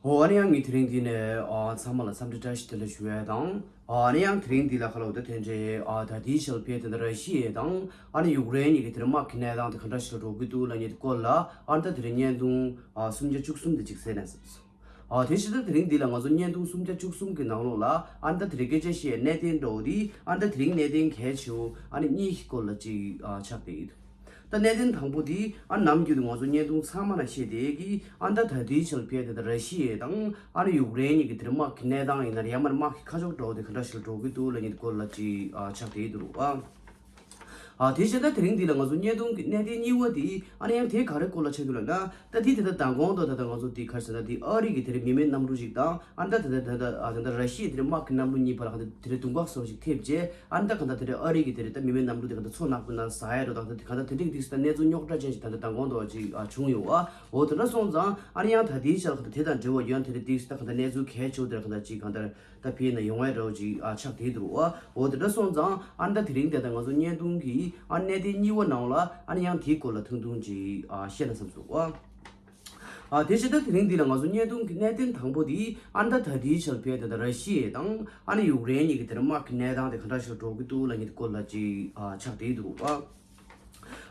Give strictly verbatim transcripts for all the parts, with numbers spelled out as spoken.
ཨོ་ཨ་ནི་ཡང་ངས་དེ་རིང་འདི་ནས་ཨ་ཚང་མ་ལ་འཚམས་འདྲི་བཀྲ་ཤིས་བདེ་ལེགས་ཞུ་ཡས་དང་། ཨ་ནི་ཡང་དེ་རིང་འདི་ལ་ཁ་ལོ་ད་དེ་འདྲའི་ཨ་ད་ལྟའི་ཆར་ཕེ་དེ་འདྲ་ར་ཤི་ཡ་དང་ཨ་ནི་ཡུཀ་རེན་གཉིས་ཀྱི་དེ་འདྲ་དམག་གི་གནས་སྟངས་དེ་ག་འདྲ་ཞིག་ལ་འགྲོ་གི་འདུག་ལབ་མཁན་དེ་སྐོར་ལ་ཨ་ནི་ད་དེ་རིང་བརྙན་ཐུང་ཨ་སུམ་བརྒྱ་བཅུ་གསུམ་དེ་ཅིག་གསན་ན་བསམ་སོང་། ཨ་དེ་བཞིན་ད་དེ་རིང་འདི་ལ་ང་ཚོ་བརྙན་ཐུང་སུམ་བརྒྱ་བཅུ་གསུམ་གི་ནང་ལོགས་ལ་ཨ་ནི་ད་དེ་རིང་སྐད་ཆ་བཤད་གནད་དོན་འདྲ་བོ་དེ་ཨ་ནི་ད་དེ་རིང་གནད་དོན་གལ་ཆེ་བོ་ཨ་ནི་གཉིས་ཀྱི་སྐོར་ལ་ཅིག་ཨ་ཆགས་བསྡད་ཡོད། ད་གནད་དོན་དང་པོ་དེ་ཨ་ནམ་རྒྱུན་དུ་ང་ཚོ་བརྙན་ཐུང་ཚང་མ་ལ་བཤད་བསྡད་ཀྱི་ཨ་ད་ད་ལྟའི་ཆར་ཕེ་དེ་ད་ར་ཤི་ཡ་དང་ཨ་ནི་ཡུཀ་རེན་གཉིས་ཀྱི་དེར་དམག་གི་གནས་སྟངས་ཡིན་ན་རེད། ཡང་མིན་དམག་གི་ཁ་ཕྱོགས་འདྲ་བོ་དེ་ག་འདྲ་ཞིག་ལ་འགྲོ་གི་འདུག་ལབ་མཁན་དེ་སྐོར་ལ་ཅིག་ཨ་ཆགས་བསྡད་འདུག་ཨ། ཨ་དེ་བཞིན་ད་དེ་རིང་འདི་ལ་ང་ཚོ་བརྙན་ཐུང་གི་གནད་དོན་གཉིས་པ་དེ་ཨ་ནི་ཡང་དེ་ག་རེ་སྐོར་ལ་ཆགས་འདུག་ལབ་ན། ད་དེ་དེ་ད་མདང་དགོང་དུ་ད་ད་ང་ཚོ་དེ་ག་རེ་ཟེར་ན་དེ་ཨ་རི་གི་དེ་རིང་མི་མེད་གནམ་གྲུ་ཞིག་དང་ཨ་ད་ད་ད་ད་ཨ་ད་ད་ར་ཤི་ཡའི་དེ་རིང་དམག་གི་གནམ་གྲུ་གཉིས་བར་ལ་ག་ད་དེ་རིང་དུང་དཀར་སོགས་ཞིག་ཐེབས་རྗེས་ཨ་ད་ག་ད་དེ་རིང་ཨ་རི་གི་དེ་རིང་ད་མི་མེད་གནམ་གྲུ་དེ་ག་ད་མཚོ་ནག་པོའི་ནང་ཟག་ཡ་རོ་དང་ད་ག་ད་དེ་འདྲའི་དེ་ད་གནས་ཚུལ་རྙོག་དྲ་ཅན་ཞིག་ད་ད་མདང་དགོང་དུ་ཅིག་ཨ་བྱུང་ཡོད་ཨ། འོ་དེ་འདྲ་སོང་ཙང་ཨ་ནི་ཡང་ད་དེའི་ཆར་ག་ད་དེ་དང་འབྲེལ་བ་ཡོད་ཨ་དེ་རིང་དེ་ད་ག་ད་གནས་ཚུལ་གལ་ཆེ་བོ་དེ་ག་ད་ཅིག་ག་ད། ད་ཕི་ན་ཡོང་བའི་རོ་ཅིག་ཨ་ཆགས་དེ་འདུག་ཨ། འོ་དེ་འདྲ་སོང་ཙང་ཨ་ནི་ད་དེ་རིང་དེ་ད་ང་ཚོ་བརྙན་ཐུང་གི་ཨ་གནད་དོན་གཉིས་པ་ནང་ལ་ཨ་ནི་ཡང་དེའི་སྐོར་ལ་ཐུང་ཐུང་ཅིག་ཨ་བཤད་ན་བསམ་སོང་ཨ། ཨ་དེ་བཞིན་ད་དེ་རིང་འདི་ལ་ང་ཚོ་བརྙན་ཐུང་གི་གནད་དོན་དང་པོ་དེ་ཨ་ནི་ད་ད་ལྟའི་ཆར་ཕེ་དེ་ད་ར་ཤི་ཡ་དང་ཨ་ནི་ཡུཀ་རེན་གཉིས་ཀྱི་དེར་དམག་གི་གནས་སྟངས་དེ་ག་འདྲ་ཞིག་འགྲོ་གི་འདུག་ལབ་མཁན་དེ་སྐོར་ལ་ཅིག་ཨ་ཆགས་དེ་འདུག་ཨ།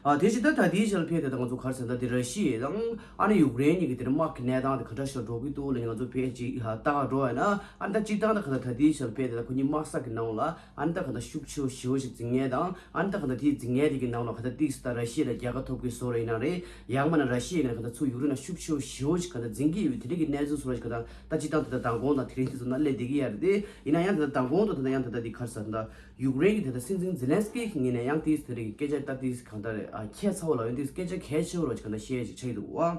ཨ་དེ་བཞིན་ད་ད་ལྟའི་ཆར་ཕེ་དེ་ད་ང་ཚོ་ག་རེ་ཟེར་ད་དེ་ར་ཤི་ཡ་དང་ཨ་ནི་ཡུཀ་རེན་གཉིས་ཀྱི་དེར་དམག་གི་གནས་སྟངས་དེ་ག་འདྲ་ཞིག་འགྲོ་གི་འདུག་ལབ་ནས་ང་ཚོ་ཕེ་ཅིག་ཨ་ལྟ་ག་འགྲོ་བ་ཡིན་ན་ཨ་ནི་ད་སྤྱིར་བཏང་ད་ག་ད་ད་ལྟའི་ཆར་ཕེ་དེ་ད་ཁོ་གཉིས་དམག་ས་གི་ནང་ལ་ཨ་ནི་ད་ག་ད་ཤུགས་ཆེ་བོ་ཞེ་བོ་ཞིག་འཛིང་མཁན་དང་ཨ་ནི་ད་ག་ད་དེའི་འཛིང་མཁན་དེ་གི་ནང་ལ་ག་ད་ཏིག་ཙི་ད་ར་ཤི་ཡ་ལ་རྒྱལ་ཁ་ཐོབ་གི་བཟོ་ར་ཡིན་ན་རེད། ཡང་མིན་ན་ར་ཤི་ཡ་གི་ནས་ག་ད་ཚུར་ཡུཀ་རེན་ལ་ཤུགས་ཆེ་བོ་ཞེ་བོ་ཞིག་ག་ད་འཛིང་གི་ཡོད་དེ་འདྲ་གི་གནས་ཚུལ་བཟོ་ར་ཞིག་ག་ད་ད་སྤྱིར་བཏང་ད་ད་མདང་དགོང་དང་དེ་རིང་དེ་ཚོ་ན་སླེབས་བསྡད་ཀྱི་ཡ་རེད་དེ། ཡིན་ན་ཡང་ད་ད་མདང་དགོང་དང་ད་ད་ཡང་ད་ད་དེ་ག་རེ་ཟེར་ད། ཡུཀ་རེན་གྱི་དེ་ལྟར་སྲིད་འཛིན་ཛེ་ལན་སི་ཀི་གི་ངོས་ནས་ཡང་དེའི་དེ་རིང་གི་སྐད་ཆ་ལྟ་དུས་གང་ལྟར་ཨ་ཁྱད་མཚར་བོ་ལ་ཡོང་དུས་སྐད་ཆ་གལ་ཆེ་བོ་རོ་ཅིག་གང་ལྟར་བཤད་ཅིག་ཆགས་ཀྱི་འདུག་ཨ།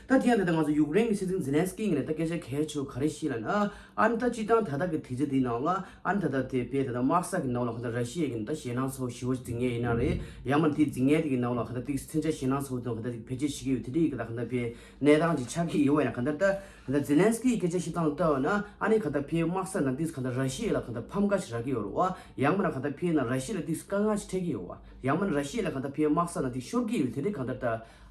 ད་དེ་ཡང་དེ་ལྟར་ང་ཚོ་ཡུཀ་རེན་གྱི་སྲིད་འཛིན་ཛེ་ལན་སི་ཀི་ངོས་ནས་ད་སྐད་ཆ་གལ་ཆེ་བོ་ག་རེ་བཤད་ལབ་ན། ཨ་ནི་ད་སྤྱིར་བཏང་ད་ལྟ་གི་དུས་ཚོད་འདིའི་ནང་ལ་ཨ་ནི་ད་ལྟ་དེ་དཔེ་ད་ལྟ་དམག་ས་གི་ནང་ལ་གང་ལྟར་ར་ཤི་ཡ་གི་ནི་ད་ཞེད་སྣང་ཚ་བོ་ཞེ་བོ་ཅིག་འཛིང་ངེས་ཡིན་ན་རེད། ཡང་མིན་དེ་འཛིང་ངེས་དེ་གི་ནང་ལ་གང་ལྟར་ཏིག་ཙི་མཚོན་ཆ་ཞེད་སྣང་ཚ་བོ་དང་གང་ལྟར་བེད་སྤྱོད་བྱེད་ཀྱི་ཡོད་དེ་འདྲ་ཡི་གི་ད་གང་ལྟར་དཔེ་གནས་སྟངས་ཅིག་ཆགས་ཀྱི་ཡོད་བ་ཡིན་ན་གང་ལྟར་ད། ད་ཛེ་ལན་སི་ཀི་ཡིས་སྐད་ཆ་བཤད་སྟངས་ལ་ལྟ་བ་ན་ཨ་ནི་ག་ད་ཕའི་དམག་ས་ནང་དུས་ག་ད་ར་ཤི་ཡ་ལ་ག་ད་ཕམ་ཁ་ཞིག་རག་གི་ཡོད་རེད་བ། ཡང་མིན་ན་ག་ད་ཕའི་ནང་ར་ཤི་ཡ་ལ་དུས་དཀའ་ངལ་ཞིག་འཕྲད་ཀྱི་ཡོད་བ། ཡང་མིན་ན་ར་ཤི་ཡ་ལ་ག་ད་ཕའི་དམག་ས་ནང་དུས་ཤོར་གྱི་ཡོད་དེ་འདྲའི་ག་ད་ད་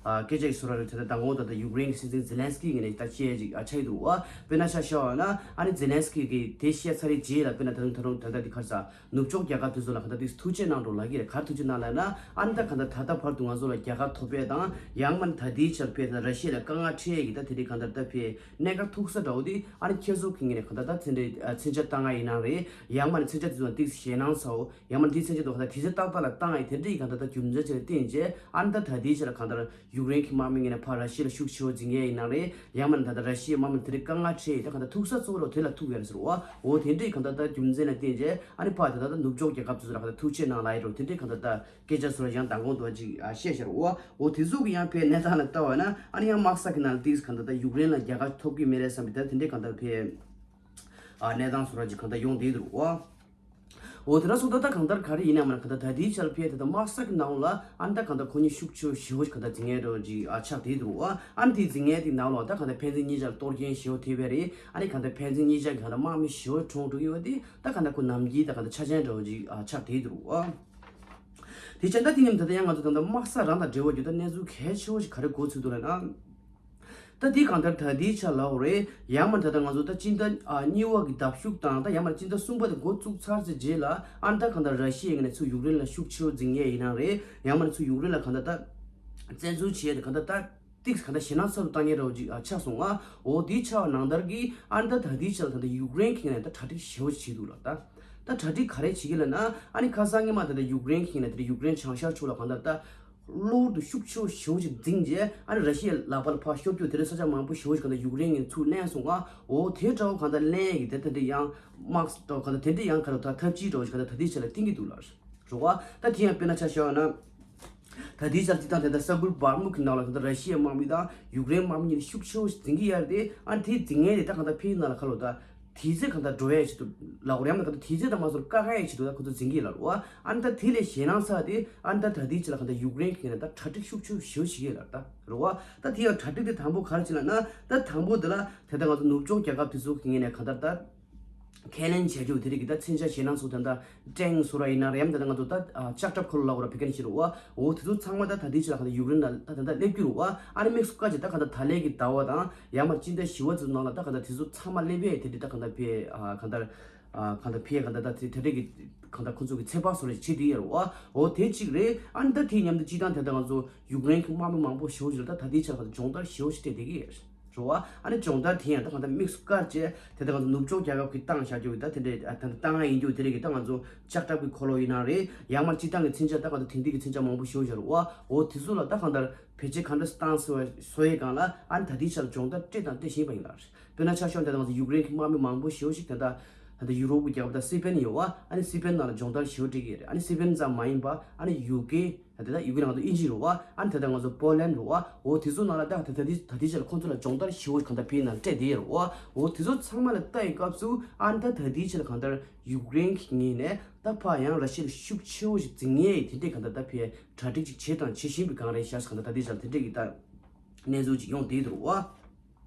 སྐད་ཆ་ཞིག་བཟོ་ར་རེད། དེ་ད་མདང་དགོང་ད་ད་ཡུཀ་རེན་གྱི་སྲིད་འཛིན་ཛེ་ལན་སི་ཀི་ངོས་ནས་ད་བཤད་ཅིག་ཨ་ཆགས་ཀྱི་འདུག་བ། དཔེར་ན་ཆ་བཞག་པ་ན་ཨ་ནི་ཛེ་ལན་སི་ཀི་གིས་དེ་བཤད་ཚར་རེད་རྗེས་ལ་དཔེར་ན་ད་དུང་ད་རུང་ད་ལྟ་དེ་ག་རེ་ཟ། ནུབ་ཕྱོགས་རྒྱལ་ཁབ་དེ་ཚོ་ལ་ག་ད་དུས་ཐུགས་རྗེ་གནང་འགྲོ་ལབ་ཀྱི་རེད། ག་རེ་ཐུགས་རྗེ་གནང་ལབ་ན་ཨ་ནི་ད་ག་ད་ད་ལྟ་བར་དུ་ང་ཚོ་ལ་རྒྱལ་ཁ་ཐོབ་པའི་དང་ཡང་མིན་ད་ལྟའི་ཆར་ཕེ་ད་ར་ཤི་ཡ་ལ་དཀའ་ངལ་འཕྲད་ཡས་ཀྱི་ད་དེ་རིང་ག་ད་ད་ཕེ་གནད་འགག་ཐུག་ས་འདྲ་བོ་དེ་ཨ་ནི་ཁྱེད་ཚོ་གི་ངོས་ནས་ག་ད་ད་དེ་འདྲའི་ཨ་མཚོན་ཆ་བཏང་ང་ཡིན་ན་རེད། ཡང་མིན་ན་མཚོན་ཆ་དེ་ཚོ་ལ་ཏིག་ཙི་ཞེད་སྣང་ཚ་བོ་ཡང་མིན་དེའི་མཚོན་ཆ་དེ་ག་ད་དུས་ཚོད་ཏག་ཏག་ལ་བཏང་ཡས་དེ་འདྲའི་ག་ད་ད་རྒྱུ་མཚན་ཅིག་ལ་བརྟེན་བྱས་ཨ་ནི་ད་ད་ལྟའི་ཆར་ག་ད་ཡུཀ་རེན་གྱི་དམག་མི་ངོས་ནས་ཕར་ར་ཤི་ཡ་ལ་ཤུགས་ཆེ་བོ་འཛིང་ཡས་ཡིན་ན་རེད། ཡང་མིན་ད་ད་ར་ཤི་ཡའི་དམག་མི་དེ་འདྲའི་དཀའ་ངལ་འཕྲད་ཡས་ད་ག་ད་ཐུག་ས་གཙོ་བོ་རོ་དེ་ལ་ཐུག་ཡོད་རེད་ཟེར་བ། འོ་དེ་འདྲའི་ག་ད་ད་རྒྱུ་མཚན་ལ་བརྟེན་བྱས་ཨ་ནི་ཕར་ད་ད་ད་ནུབ་ཕྱོགས་རྒྱལ་ཁབ་དེ་ཚོ་ལ་ག་ད་ཐུགས་རྗེ་གནང་ལབ་ཡས་རོ་དེ་འདྲའི་ག་ད་ད། སྐད་ཆ་ཚོ་ཡང་མདང་དགོང་དུ་ཅིག་ཨ་བཤད་ཤར་བ། འོ་དེ་ཚོ་གི་ཡང་ཕའི་གནས་སྟངས་ལ་ལྟ་བ་ན་ཨ་ནི་ཡང་དམག་ས་གི་ནང་ལ་ཏིག་ཙི་གང་ལྟར་ད་ཡུཀ་རེན་ལ་རྒྱལ་ཁ་ཐོབ་ཀྱི་མེད་རེད་བསམ་པའི་ད་དེ་འདྲའི་གང་ལྟར་ཕའི་ཨ་གནས་སྟངས་ཚོ་ར་ཅིག་གང་ལྟར་ཡོང་བསྡད་འདུག་བ། འོ་དེ་འདྲ་སོང་ད་ད་གང་ལྟར་ག་རེ་ཡིན་ནའང་མ་ན་གང་ལྟར་ད་ལྟའི་ཆར་ཕའི་ད་ལྟ་དམག་ས་གི་ནང་ལ་ཨ་ནི་ད་གང་ལྟར་ཁོ་གཉིས་ཤུགས་ཆེ་ཞེ་པོ་ཅིག་གང་ལྟར་འཛིང་ངེས་འདྲ་བོ་ཅིག་ཨ་ཆགས་བསྡད་འདུག་བ། ཨ་ནི་དེ་འཛིང་ངེས་དེ་ནང་ལ་ད་གང་ལྟར་ཕན་ཚུན་གཉིས་ཆར་གཏོར་སྐྱོན་ཞེ་པོ་ཐེབས་པ་རེད། ཨ་ནི་གང་ལྟར་ཕན་ཚུན་གཉིས་ཆར་གི་གང་ལྟར་དམག་མི་ཞེ་པོ་གྲོངས་འགྲོ་གི་ཡོད་དེ་ད་གང་ལྟར་ཁོ་ནམ་རྒྱུན་ད་གང་ལྟར་འཆར་ཅན་འདྲ་བོ་ཅིག་ཨ་ཆགས་བསྡད་འདུག་བ། དེ་བྱས་ད་དེ་ནས་ད་ལྟ་ཡང་ང་ཚོ་ད་ལྟ་དམག་ས་རང་དང་འབྲེལ་བ་ཡོད་ད་གནས་ཚུལ་གལ་ཆེ་བོ་ཞིག་ག་རེ་འགོ་ཚུགས་འདུག་ལབ་ན། ད་དེ་གང་ལྟར་ད་ལྟའི་ཆ་ལབ་རེད། ཡང་མ་ད་ལྟ་ང་ཚོ་ད་སྤྱི་ཟླ་ཨ་གཉིས་པ་གི་ཟླ་གཞུག་དང་ད་ཡང་མ་སྤྱི་ཟླ་གསུམ་པ་དེ་འགོ་བཙུགས་ཚར་ཚེ་རྗེས་ལ་ཨ་ད་གང་ལྟར་ར་ཤི་ཡའི་ངོས་ནས་ཚུར་ཡུཀ་རེན་ལ་ཤུགས་ཆེ་བོ་འཛིང་ངེས་ཡིན་ན་རེད། ཡང་མ་ཚུར་ཡུཀ་རེན་ལ་གང་ལྟར་ད་བཙན་འཛུལ་བྱས་ཏེ་གང་ལྟར་ད། ཏིག་གང་ལྟར་ཞེད་སྣང་ཚ་རུ་བཏང་མཁན་འདྲ་བོ་ཅིག་ཨ་ཆགས་སོང་ང་། འོ་དེའི་ཆ་བ་ནང་ལྟར་གྱི་ཨ་ནི་ད་ད་ལྟའི་ཆ་ལ་ད་ལྟ་ཡུཀ་རེན་གྱི་ནས་ད་གྲ་སྒྲིག་ཞེ་པོ་ཅིག་བྱེད་འདུག་ལ། ད་ད་གྲ་སྒྲིག་ག་རེ་བྱེད་ཀྱི་ལབ་ན་ཨ་ནི་ཁ་སང་སྔོན་མ་ད་ལྟ་ཡུཀ་རེན་གྱི་ནས་ད་ལྟ་ཡུཀ་རེན་བྱང་ཤར་ཕྱོགས་ལ་གང་ལྟར་ད་གློ་བུར་དུ་ཤུགས་ཆེ་ཞེ་པོ་ཅིག་འཛིངས་རྗེས་ཨ་ནི་ར་ཤི་ཡའི་ལག་པ་ལ་ཕར་ཤོར་རྒྱུ་དེ་འདྲའི་ས་ཆ་མང་པོ་ཞེ་པོ་ཅིག་གང་ལྟར་ཡུཀ་རེན་གྱི་ཚུར་ལེན་སོང་ང་། འོ་དེ་འདྲ་བོ་གང་ལྟར་ལེན་ཡས་ཀྱི་དེ་ད་ལྟ་ཡང་དམག་ད་གང་ལྟར་དེ་འདྲ་ཡང་ག་རེ་ད་ཐབས་ཇུས་འདྲ་བོ་ཅིག་གང་ལྟར་ད་ལྟའི་ཆ་ལ་བསྟན་གྱི་འདུག་ལ། རེད་བ། ད་དེ་ཡང་དཔེར་ན་ཆ་བཞག་ན། ད་དེའི་ཆར་སྤྱིར་བཏང་དེ་ལྟར་ས་ཁུལ་བཱར་མུག་གི་ནང་ལ་ད་ལྟ་ར་ཤི་ཡའི་དམག་མི་དང་ཡུཀ་རེན་དམག་མི་གཉིས་ཤུགས་ཆེ་བོ་ཞིག་འཛིང་གི་ཡོད་རེད་དེ། ཨ་ནི་དེའི་འཛིང་ངན་དེ་ད་གང་ལྟར་ཕའི་ནང་ལ་ཁ་ལོ་ད་དུས་ཚོད་གང་ལྟར་འགྲོ་ཡས་ཆེད་དུ་ལ་འོ་རེམ་ན་གང་ལྟར་དུས་ཚོད་དང་མ་སོར་བཀག་ཡས་ཆེད་དུ་ད་ཁོ་ཚོ་འཛིང་གི་ལ་རོ། ཨ་ནི་ད་དེ་ལས་ཞེད་སྣང་ཚ་དེ་ཨ་ནི་ད་ད་དེའི་ཆ་ལ་གང་ལྟར་ཡུཀ་རེན་གི་ངན་ད་གྲ་སྒྲིག་ཤུགས་ཆེ་བོ་ཞེ་པོ་ཞིག་ཡོད་ལ་ད་རོ་བ། ད་དེ་ཡང་གྲ་སྒྲིག་དེ་དང་པོ་ག་རེ་བྱེད་ལ་ན་ད་དང་པོ་དེ་ལ་དེ་ད་ང་ཚོ་ནུབ་ཕྱོགས་རྒྱལ་ཁབ་དེ་ཚོ་གི་ངན་ནས་གང་ལྟར་ད། ཁས་ལེན་བྱ་རྒྱུ་དེ་རིགས་ཀྱི་ད་མཚོན་ཆ་ཞེད་སྣང་སོགས་ད་ལྟ་ཊེང་སོགས་ར་ཡིན་ན་རེད་ཡམ་ད་ལྟ་ང་ཚོ་ད་ལྕགས་ཁྲབ་འཁོར་ལོ་ལབ་དགོས་ར་ཕ་གི་ནས་བྱེད་རུ་བ། འོ་དེ་ཚོ་ཚང་མ་ད་ད་ལྟའི་ཆ་ལ་གང་ལྟར་ཡུཀ་རེན་ལ་ད་ད་ལྟ་སླེབས་རྒྱུ་རུ་བ། ཨ་ནི་དམིགས་སུ་བཀར་བྱས་ད་གང་ལྟར་ད་ལན་གྱི་ཟླ་བ་དང་ཡང་མ་སྤྱི་ཟླ་བཞི་བ་ཚོའི་ནང་ལ་ད་གང་ལྟར་དེ་ཚོ་ཚང་མ་སླེབས་ཡས་དེ་འདྲ་ད་གང་ལྟར་ཕེ་ཨ་གང་ལྟར་ཨ་གང་ལྟར་ཕེ་གང་ལྟར་ད་དེ་དེ་འདྲ་གི་གང་ལྟར་ཁོང་ཚོ་གི་ཚོད་དཔག་སོགས་རེ་བྱེད་དེ་ཡོད་རུ་བ། འོ་དེ་གཅིག་རེད། ཨ་ནི་ད་དེའི་མཉམ་དུ་སྤྱི་བཏང་དེ་ད་ང་ཚོ་ཡུཀ་རེན་གྱི་དམག་མི་མང་པོ་ཞེ་པོ་ཞིག་ལ་ད་ད་ལྟའི་ཆར་གང་ལྟར་སྦྱོང་བརྡར་ཞེ་པོ་ཞིག་སྤྲད་བསྡད་ཀྱི་ཡོད་རེད། རེད་བ། ཨ་ནི་སྦྱོང་བརྡར་དེ་ཡང་ད་གང་ལྟར་དམིགས་སུ་བཀར་བྱས་དེ་ད་གང་ལྟར་ནུབ་ཕྱོགས་རྒྱལ་ཁབ་ཀྱིས་བཏང་བཞག་རྒྱུ་གི་ད་དེ་འདྲའི་ཨ་ད་ལྟ་བཏང་ཡ་ཡིན་རྒྱུ་དེ་རིགས་ཀྱི་ད་ང་ཚོ་ལྕགས་ཁྲབ་ཀྱི་འཁོར་ལོ་ཡིན་ན་རེད། ཡང་མ་སྤྱི་བཏང་གི་མཚོན་ཆ་ད་གང་ལྟར་དེང་དུས་ཀྱི་མཚོན་ཆ་མང་པོ་ཞེ་པོ་ཞིག་རེད་བ། འོ་དེ་ཚོ་ལ་ད་གང་ལྟར་བེད་སྤྱོད་གང་འདྲ་བཏང་སྲིད་པ་བཟོ་ཡས་སྒང་ལ་ཨ་ནི་ད་ལྟའི་ཆར་སྦྱོང་བརྡར་སྤྲད་དང་སྤྲད་བཞིན་པ་ཡིན་ལ། དཔེར་ན་ཆ་བཞག་ན་ད་ང་ཚོ་ཡུཀ་རེན་གྱི་དམག་མི་མང་པོ་ཞེ་པོ་ཞིག་ད་ལྟ་ད་ལྟ་ཡུ་རོབ་ཀྱི་རྒྱལ་ཁབ་ད་སི་པེན་ཡོད་བ། ཨ་ནི་སི་པེན་ནང་ལ་སྦྱོང་བརྡར་ཞེ་པོ་སྤྲད་ཀྱི་རེད། ཨ་ནི་སི་པེན་ཙམ་མ་ཡིན་པ་ཨ་ནི་ཡུ་ཀེ་ད་ལྟ་ཡུ་ཀེ་ནང་ང་ཚོ་དབྱིན་ཇི་རེད་བ། ཨ་ནི་ད་ལྟ་ང་ཚོ་པོ་ལན་རེད་བ། འོ་དེ་ཚོ་ནང་ལ་ད་ད་ད་ད་ལྟའི་ཆར་ལ་ཁོང་ཚོ་ལ་སྦྱོང་བརྡར་ཞེ་པོ་གང་ལྟར་ཕེ་ནང་སྤྲད་བསྡད་ཡོད་རེད་བ། འོ་དེ་ཚོ་ཚང་མ་ལ་ལྟ་ཡི་སྐབས་སུ་ཨ་ནི་ད་ད་ལྟའི་ཆར་ལ་གང་ལྟར་ཡུཀ་རེན་གྱི་ངོས་ནས་ད་ཕར་ཡང་ར་ཤི་ཡ་ལ་ཤུགས་ཆེ་བོ་ཞིག་འཛིང་ངེས་དེ་འདྲས་གང་ལྟར་ད་ཕེ་གྲ་སྒྲིག་ཅིག་བྱེད་དང་བྱེད་བཞིན་པའི་སྒང་རེད་ཤག་གང་ལྟར་ད་ལྟའི་ཆར་དེ་འདྲས་ཀྱི་ད་གནས་ཚུལ་ཅིག་ཡོང་བསྡད་འདུག་རེད་བ།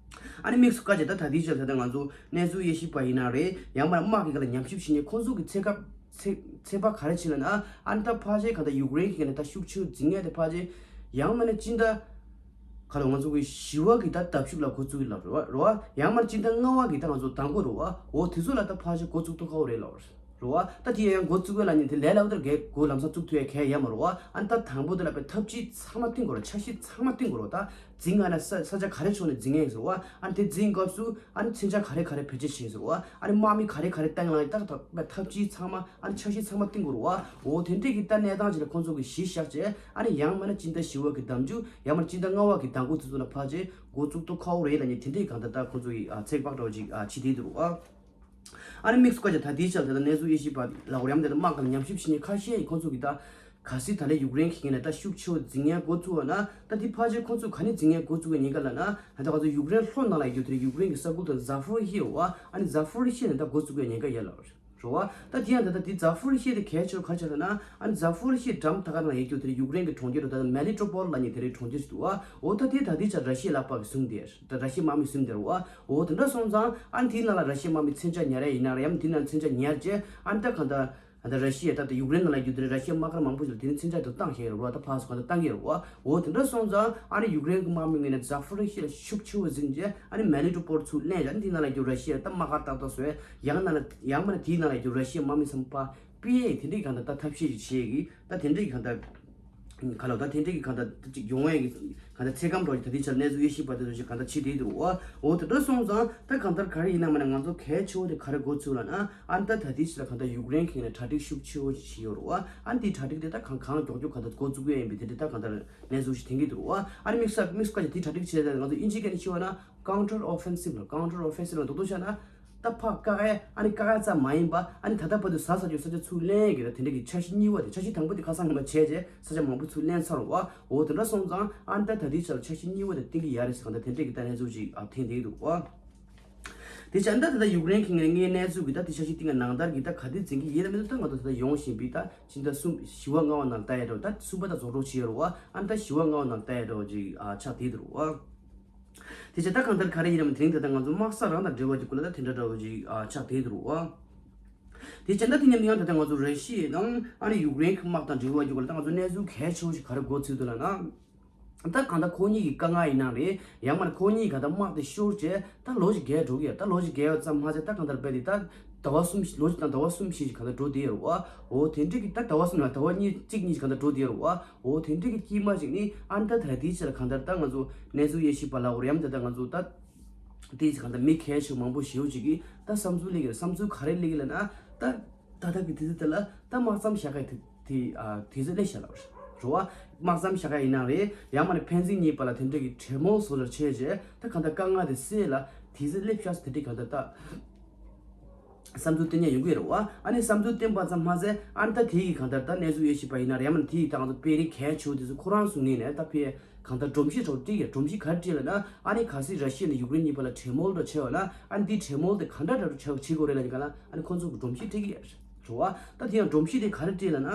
ཨ་ནི་དམིགས་སུ་བཀར་བྱས་ད་ད་ལྟའི་ཆར་ད་ལྟ་ང་ཚོ་གནས་ཚུལ་དབྱེ་ཞིབ་པ་ཡིན་ན་རེད། ཡང་མིན་ན་དམག་གི་སྒང་ལ་ཉམས་ཞིབ་བྱེད་མཁན་ཁོང་ཚོ་གི་ཚད་སྐབས་ཚད་ཚད་པ་ག་རེ་བྱེད་ལབ་ན། ཨ་ནི་ད་ཕལ་ཆེར་གང་ལྟར་ཡུཀ་རེན་གྱི་ནས་ད་ཤུགས་ཆེ་བོ་འཛིང་ཡས་དེ་ཕལ་ཆེར་ཡང་མིན་ན་སྤྱི་ཟླ་ག་ལ་ང་ཚོ་གི་བཞི་བ་གི་ད་ལྡབ་ཤུགས་ལ་འགོ་བཙུགས་ཡོད་ལབ་རེད་བ། རེད་བ། ཡང་མིན་ན་སྤྱི་ཟླ་ལྔ་བ་གི་ད་ང་ཚོ་མདང་དགོང་རེད་བ། འོ་དེ་ཚོ་ལ་ད་ཕལ་ཆེར་འགོ་བཙུགས་ཐུབ་ཁག་པོ་རེད་ལབ་རེད། རེད་བ། ད་དེ་ཡང་འགོ་བཙུགས་པའི་ལ་ཉིན་དེ་ལས་སླ་པོ་དེར་གས་འགོ་ལམ་སང་བཙུགས་ཐུབ་ཡ་གས་ཡ་མ་རེད་བ། ཨ་ནི་ད་དང་པོ་དེ་ལ་པའི་ཐབས་ཇུས་ཚང་མ་བཏིང་དགོས་རེད། འཆར་གཞི་ཚང་མ་བཏིང་དགོས་རེད། ད་འཛིང་ག་ན་ས་ས་ཆ་ག་རེ་ཕྱོགས་ནས་འཛིང་ཡ་ཡིན་ཟེར་བ། ཨ་ནི་དེ་འཛིང་སྐབས་སུ་ཨ་ནི་མཚོན་ཆ་ག་རེ་ག་རེ་བེད་སྤྱོད་བྱེད་ཟེར་བ། ཨ་ནི་དམག་མི་ག་རེ་ག་རེ་བཏང་ཡ་ལ་ད་ད་པའི་ཐབས་ཇུས་ཚང་མ་ཨ་ནི་འཆར་གཞི་ཚང་མ་བཏིང་དགོས་རེད་བ། འོ་དེ་འདྲས་ཀྱི་ད་གནས་སྟངས་ཅིག་ལ་ཁོང་ཚོ་གི་གཞི་བཞག་བྱས། ཨ་ནི་ཡང་མིན་ན་སྤྱི་ཟླ་བཞི་བ་གི་ཟླ་མཇུག་ཡང་མིན་ན་སྤྱི་ཟླ་ལྔ་བ་གི་ཟླ་འགོ་དེ་ཚོ་ལ་ཕལ་ཆེར་འགོ་བཙུགས་ཐུབ་ཁག་པོ་རེད་ལབ་ནས་དེ་འདྲས་གང་ལྟར་ད་ཁོང་ཚོ་གི་ཚེག་བག་འདྲ་བོ་ཅིག་བྱེད་བསྡད་འདུག་རེད་བ། ཨ་ནི་དམིགས་སུ་བཀར་བྱས་ད་ལྟའི་ཆར་ད་ལྟ་གནས་ཚུལ་དབྱེ་ཞིབ་པ་ལ་འོ་ཡང་དེ་ལ་དམག་དང་ཉམས་ཞིབ་བྱེད་མཁན་ཁ་ཤས་ཡིས་ཁོང་ཚོ་གིས་ད་གལ་སྲིད་ད་ལན་ཡུཀ་རེན་གྱི་ངོས་ནས་ད་ཤུགས་ཆེ་བོ་འཛིང་ཡས་འགོ་བཙུགས་པ་ན། ད་དེ་ཕལ་ཆེར་ཁོང་ཚོས་ག་ནས་འཛིང་ཡས་འགོ་བཙུགས་པའི་ཉེན་ཁ་ལབ་ན། ད་ལྟ་ང་ཚོ་ཡུཀ་རེན་ལྷོ་ནང་ལ་ཡོད་དུས་ཡུཀ་རེན་གྱི་ས་ཁུལ་དང་ཛ་ཕོ་རི་ཤི་ཡ་རེད་བ། ཨ་ནི་ཛ་ཕོ་རི་ཤི་ཡ་ནས་ད་འགོ་བཙུགས་པའི་ཉེན་ཁ་ཡོད་ལབ་རེད་བ། ད་དེ་ཡང་ད་ལྟ་དེ་ཛ་ཕོ་རི་ཤི་ཡ་དེ་གལ་ཆེ་བ་ག་རེ་ཆགས་ལབ་ན། ཨ་ནི་ཛ་ཕོ་རི་ཤི་ཡའི་འགྲམ་ད་ག་ནང་ལ་ཡོད་དུས་ཡུཀ་རེན་གྱི་གྲོང་ཁྱེར་རེད། ད་ལྟ་མེ་ལི་ཏོ་པོལ་ལབ་མཁན་དེ་རིང་གྲོང་ཁྱེར་ཞིག་འདུག་བ། འོ་ད་དེ་ད་ལྟའི་ཆར་ར་ཤི་ཡའི་ལག་པ་གི་ཟིན་བསྡད། ད་ར་ཤི་ཡའི་དམག་མིས་ཟིན་བསྡད་རེད་བ། འོ་དེ་འདྲ་སོང་ཙང་ཨ་ནི་དེའི་ནང་ལ་ར་ཤི་ཡའི་དམག་མི་མཚོན་ཆ་ཉར་ཡ་ཡིན་ན་རེད། ཡང་མིན་དེའི་ནང་མཚོན་ཆ་ཉར་རྗེས་ཨ་ནི་ད་གང་ལྟར་ད་ལྟ་ར་ཤི་ཡ་ད་ལྟ་ཡུཀ་རེན་ནང་ལ་ཡོད་དུས་ར་ཤི་ཡའི་དམག་སྒར་མང་པོ་ཞིག་ལ་དེ་ནི་མཚོན་ཆ་དེ་བཏང་བཞག་ཡོད་རེད་བ། ད་ཕར་ཚུར་གང་ལྟར་བཏང་གི་ཡོད་རེད་བ། འོ་དེ་འདྲ་སོང་ཙང་ཨ་ནི་ཡུཀ་རེན་གྱི་དམག་མི་ངོས་ནས་ཛ་ཕོ་རི་ཤི་ཡ་ལ་ཤུགས་ཆེ་བོ་ཟིན་རྗེས་ཨ་ནི་མེ་ལི་ཏོ་པོལ་ཚུར་ལེན་བཞག་ནས་དེའི་ནང་ལ་ཡོད་ར་ཤི་ཡ་ད་དམག་སྒར་ཏག་ཏག་བཟོས། ཡང་ན་ཡང་མིན་ན་དེའི་ནང་ལ་ཡོད་ར་ཤི་ཡའི་དམག་མི་ཚང་མ་ཕར་སྤེལ་ཡས་དེ་འདྲའི་གང་ལྟར་ད་ཐབས་ཤེས་ཅིག་བྱེད་ཀྱི། ད་དེ་འདྲའི་གང་ལྟར་ག་ལ་ད་དེ་འདྲའི་གི་གང་ལྟར་ཅིག་ཡོང་ཡས་ཀྱི་གང་ལྟར་ཚེ་སྐམ་འགྲོ་ཞིག་ད་ལྟའི་ཆར་གནས་ཚུལ་དབྱེ་ཞིབ་པ་དེ་ཚོ་ཞིག་གང་ལྟར་བྱེད་བསྡད་འདུག་བ། འོ་དེ་འདྲ་སོང་ཙང་ད་གང་ལྟར་ག་རེ་ཡིན་ན་མིན་ན་ང་ཚོ་གལ་ཆེ་བོ་དེ་ག་རེ་འགོ་ཚུགས་ལབ་ན། ཨ་ནི་ད་ད་ལྟའི་ཆར་གང་ལྟར་ཡུཀ་རེན་གྱི་ངོས་ནས་གྲ་སྒྲིག་ཤུགས་ཆེ་བོ་ཞིག་བྱས་ཡོད་རེད་བ། ཨ་ནི་དེའི་གྲ་སྒྲིག་དེ་ད་གང་གང་མགྱོགས་མགྱོགས་གང་ལྟར་འགོ་བཙུགས་ཀྱི་ཡིན་པའི་དེ་འདྲ་ད་གང་ལྟར་གནས་ཚུལ་ཞིག་ཐོན་གྱི་འདུག་བ། ཨ་ནི་དམིགས་བསལ་དམིགས་བསལ་གྱི་དེའི་གྲ་སྒྲིག་བྱས་ཏེ་ང་ཚོ་དབྱིན་ཇིའི་སྐད་ནས་ཞུས་པ་ན། Counter offensive ལ། Counter offensive ལ་རྡོག་རྡོག་བཤད་ན། ད་ཕར་བཀག་ཡས། ཨ་ནི་བཀག་ཡས་ཙམ་མ་ཡིན་པ། ཨ་ནི་ད་ལྟ་བར་དུ་ཟ་ཟ་རྒྱུ་ས་ཆ་ཚུར་ལེན་ཡས་ཀྱི་ད་དེ་འདྲ་གི་འཆར་གཞི་གཉིས་པ་དེ། འཆར་གཞི་དང་པོ་དེ་ཁ་སང་ཉིན་མ་བྱས་རྗེས་ས་ཆ་མང་པོ་ཚུར་ལེན་ཚར་བ། འོ་དེ་འདྲ་སོང་ཙང་ཨ་ནི་ད་ད་ལྟའི་ཆར་ལ་འཆར་གཞི་གཉིས་པ་དེ་བཏིང་གི་ཡོད་རེད་ཟེར་གང་ལྟར་དེ་འདྲ་གི་ད་གནས་ཚུལ་ཅིག་ཨ་ཐོན་བསྡད་འདུག་བ། དེ་བྱས་ད་ད་ལྟ་ཡུཀ་རེན་གྱི་ངོས་ནས་གནས་ཚུལ་གྱི་ད་དེ་འཆར་གཞི་བཏིང་གི་ནང་ལྟར་གྱི་ད་ག་དེ་འཛིན་གྱི་ཡིན་ལ་མིན་ད་ང་ཚོ་ད་ལྟ་ཡོང་བཞིན་པའི་ད་ཕྱི་ཟླ་གསུམ་བཞི་པ་ལྔ་པ་ནང་ལ་ལྟ་ཡས་འདྲ་བོ། ད་གསུམ་པ་ད་རྫོགས་གྲབས་བྱས་ཡོད་རེད་བ། ཨ་ནི་ད་བཞི་པ་ལྔ་པ་ནང་ལ་ལྟ་ཡས་འདྲ་བོ་ཅིག་ཨ་ཆགས་བསྡད་འདུག་བ། དེ་བྱས་ད་གང་ལྟར་ག་རེ་ཡིན་ནའང་དེ་རིང་ད་ལྟ་ང་ཚོ་དམག་ས་རང་དང་འབྲེལ་བ་གྱི་སྐོར་ལ་ད་དེ་འདྲ་འདྲ་བོ་ཅིག་ཨ་ཆགས་བསྡད་འདུག་བ། དེ་བྱས་ད་དེ་མཉམ་དུ་ཡང་ད་ལྟ་ང་ཚོ་ར་ཤི་ཡ་དང་ཨ་ནི་ཡུཀ་རེན་གྱི་དམག་དང་འབྲེལ་བ་གྱི་སྐོར་ལ་ད་ང་ཚོ་གནས་ཚུལ་གལ་ཆེ་བོ་ཞིག་ག་རེ་གོ་ཚུལ་འདུག་ལབ་ན། ད་གང་ལྟར་ཁོ་གཉིས་ཀྱི་དཀའ་ངལ་ཡིན་ན་རེད། ཡང་མིན་ན་ཁོ་གཉིས་གང་ལྟར་དམག་དེ་ཤོར་རྗེས་ད་ལོ་ཞིག་བརྒལ་འགྲོ་གི་ཡོད། ད་ལོ་ཞིག་བརྒལ་ཡོད་ཙམ་མ་ཟད་ད་གང་ལྟར་རྦད་དེ་ད་ཟླ་བ་གསུམ་ལོ་ཞིག་དང་ཟླ་བ་གསུམ་བཞི་ཞིག་གང་ལྟར་འགྲོ་བསྡད་ཡོད་རེད་བ། འོ་དེ་འདྲ་གི་ད་ཟླ་བ་གསུམ་ལ་ཟླ་བ་གཉིས་གཅིག་གཉིས་ཞིག་གང་ལྟར་འགྲོ་བསྡད་ཡོད་རེད་བ། འོ་དེ་འདྲ་གི་དཀྱིལ་མ་ཞིག་ནི་ཨ་ནི་ད་ད་ལྟའི་ཆར་ལ་གང་ལྟར་ད་ང་ཚོ་གནས་ཚུལ་དབྱེ་ཞིབ་པ་ལ་འོ་རེད་ཡམ་ད་ད་ང་ཚོ་ད་དེ་གང་ལྟར་མི་གལ་ཆེ་མང་པོ་ཞེ་པོ་ཅིག་གིས་ད་བསམ་ཚུལ་གླེང་གི་རེད། བསམ་ཚུལ་ག་རེ་གླེང་གི་ལབ་ན། ད་ད་ལྟ་གི་དུས་ཚོད་དེ་ལ་ད་དམག་མཚམས་བཞག་གི་དུས་དེ་ཨ་དུས་ཚོད་སླེབས་ཤག་ལབ་རེད་བ། དམག་མཚམས་བཞག་ག་ཡིན་ན་རེད། ཡང་མིན་ན་ཕན་ཚུན་གཉིས་བར་ལ་དེ་འདྲ་གི་གྲོས་མོལ་བཟོ་འདྲ་བྱས་རྗེས་ད་གང་ལྟར་དཀའ་ངལ་དེ་སེལ་ལ་དུས་ཚོད་སླེབས་ཤག་ཟེར་དེ་འདྲའི་གང་ལྟར་ད་བསམ་ཚུལ་བཏོན་ཡ་ཡོང་གི་རེད་བ། ཨ་ནི་བསམ་ཚུལ་བཏོན་པ་ཙམ་མ་ཟད་ཨ་ནི་ད་དེ་ཡི་གང་ལྟར་ད་གནས་ཚུལ་དབྱེ་ཞིབ་པ་ཡིན་ན་རེད། ཡང་མིན་ན་དེ་ཡི་ད་ང་ཚོ་དཔོན་རིགས་གལ་ཆེ་བོ་དེ་ཚོ་ཁོ་རང་ཚོ་ངོས་ནས་ད་ཕེ་གང་ལྟར་སྒྲོམ་གཞི་འདྲ་བོ་སྤྲད་ཡ། སྒྲོམ་གཞི་ག་རེ་སྤྲད་ལབ་ན། ཨ་ནི་གལ་སྲིད་ར་ཤི་ཡ་ནས་ཡུཀ་རེན་གཉིས་བར་ལ་གྲོས་མོལ་འདྲ་བྱས་པ་ན། ཨ་ནི་དེའི་གྲོས་མོལ་དེ་ག་འདྲ་འདྲ་བྱེད་དགོས་རེད་ལབ་ཡིན་ག་ལ། ཨ་ནི་ཁོང་ཚོ་གི་སྒྲོམ་གཞི་སྤྲད་ཀྱི་ཡོད་རེད་བ། ད་དེ་ཡང་སྒྲོམ་གཞི་དེ་ག་རེ་སྤྲད་ལབ་ན།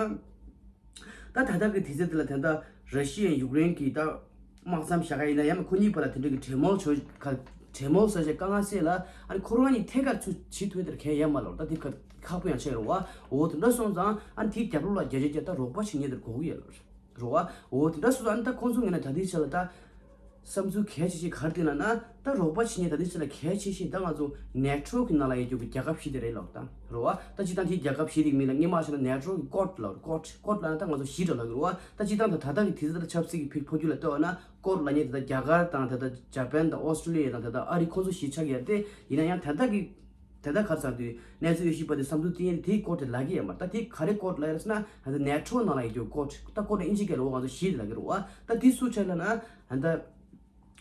ད་ད་ལྟ་གི་དུས་ཚོད་དེ་ལ་ད་ལྟ་ར་ཤི་ཡ་ཡུཀ་རེན་གྱི་ད་དམག་མཚམས་བཞག་ག་ཡིན་ན། ཡང་ན་ཁོ་གཉིས་བར་ལ་དེ་འདྲ་གི་གྲོས་མོལ་བྱོས་ག་གྲོས་མོལ་ཟེར་བྱས་དཀའ་ངལ་སེལ་ལ་ཨ་ནི་ཁོ་རང་གཉིས་ཐད་ཀར་ཚུར་བྱེད་ཐུབ་ཡ་དེར་གལ་ཡོད་མ་རེད་ད། དེ་ཁག་ཁག་པོ་ཡང་ཆགས་རེད་བ། འོ་དེ་འདྲ་སོང་ཙང་ཨ་ནི་དེའི་རྒྱབ་ལོགས་ལ་རྒྱ་ཆེ་རྒྱ་ད་རོགས་པ་བྱེད་མཁན་དེར་དགོས་ཀྱི་ཡོད་ལ་རེད་བ། འོ་དེ་འདྲ་སོང་ཙང་ཨ་ནི་ད་ཁོང་ཚོ་ངོས་ནས་ད་ལྟའི་ཆ་ལ་ད་བསམ་ཚུལ་གལ་ཆེ་ཤོས་ག་རེ་འདུག་ལབ་ན། ད་རོགས་པ་བྱེད་མཁན་ད་ལྟའི་ཆ་ལ་གལ་ཆེ་ཤོས་ད་ང་ཚོ་ནེ་ཊོ་གི་ནང་ལ་ཡོད་རྒྱུ་གི་རྒྱལ་ཁབ་བཞི་དེ་རེད་ལབ་ད་རེད་བ། ད་སྤྱིར་བཏང་དེའི་རྒྱལ་ཁབ་བཞི་དེ་གི་མིང་ལ་སྔོན་མ་བཤད་ན་ནེ་ཊོ་གི་ཀོཌ་ལབ་ཀོཌ་ཀོཌ་ལབ་ན་ད་ང་ཚོ་བཞི་འདྲ་ལབ་ཀྱི་རེད་བ། ད་སྤྱིར་བཏང་ད་ད་ལྟ་གི་དུས་ཚོད་ད་ཆབ་སྲིད་ཀྱི་ཕྱོགས་ཕྱོགས་བསྒྱུར་ལ་ལྟོས་པ་ན། ཀོཌ་ལབ་མཁན་དེ་ད་རྒྱ་གར་དང་དེ་ད་ཇ་པན་དང་ཨོ་སི་ཀྲོ་ལི་ཡ་དང་དེ་ད་ཨ་རི་ཁོང་ཚོ་བཞི་ཆགས་ཀྱི་ཡོད་རེད་དེ། ཡིན་ན་ཡང་དེ་ད་གི་དེ་ད་ག་རེ་ཟེར་དུས་གནས་ཚུལ་ཡོད་ཤེས་པ་དེ་བསམ་ཚུལ་བསྟན་ཡས་དེའི་ཀོཌ་དེ་ལབ་ཀྱི་ཡོད་མ་རེད། ད་དེ་ག་རེ་ཀོཌ་ལབ་ཡོད་རེད་ཟེར་ན་ད་ནེ་ཊོ་ནང་ལ་ཡོད་རྒྱུ་ཀོཌ། ད་ཀོཌ་དེ་ཨིན་ཇི་སྐད་ལ་འོ་ང་ཚོ་བཞི་དེ་ལབ་ཀྱི་རེད་བ། ད་དེ་སུ་ཆགས་ལབ་ན་ད་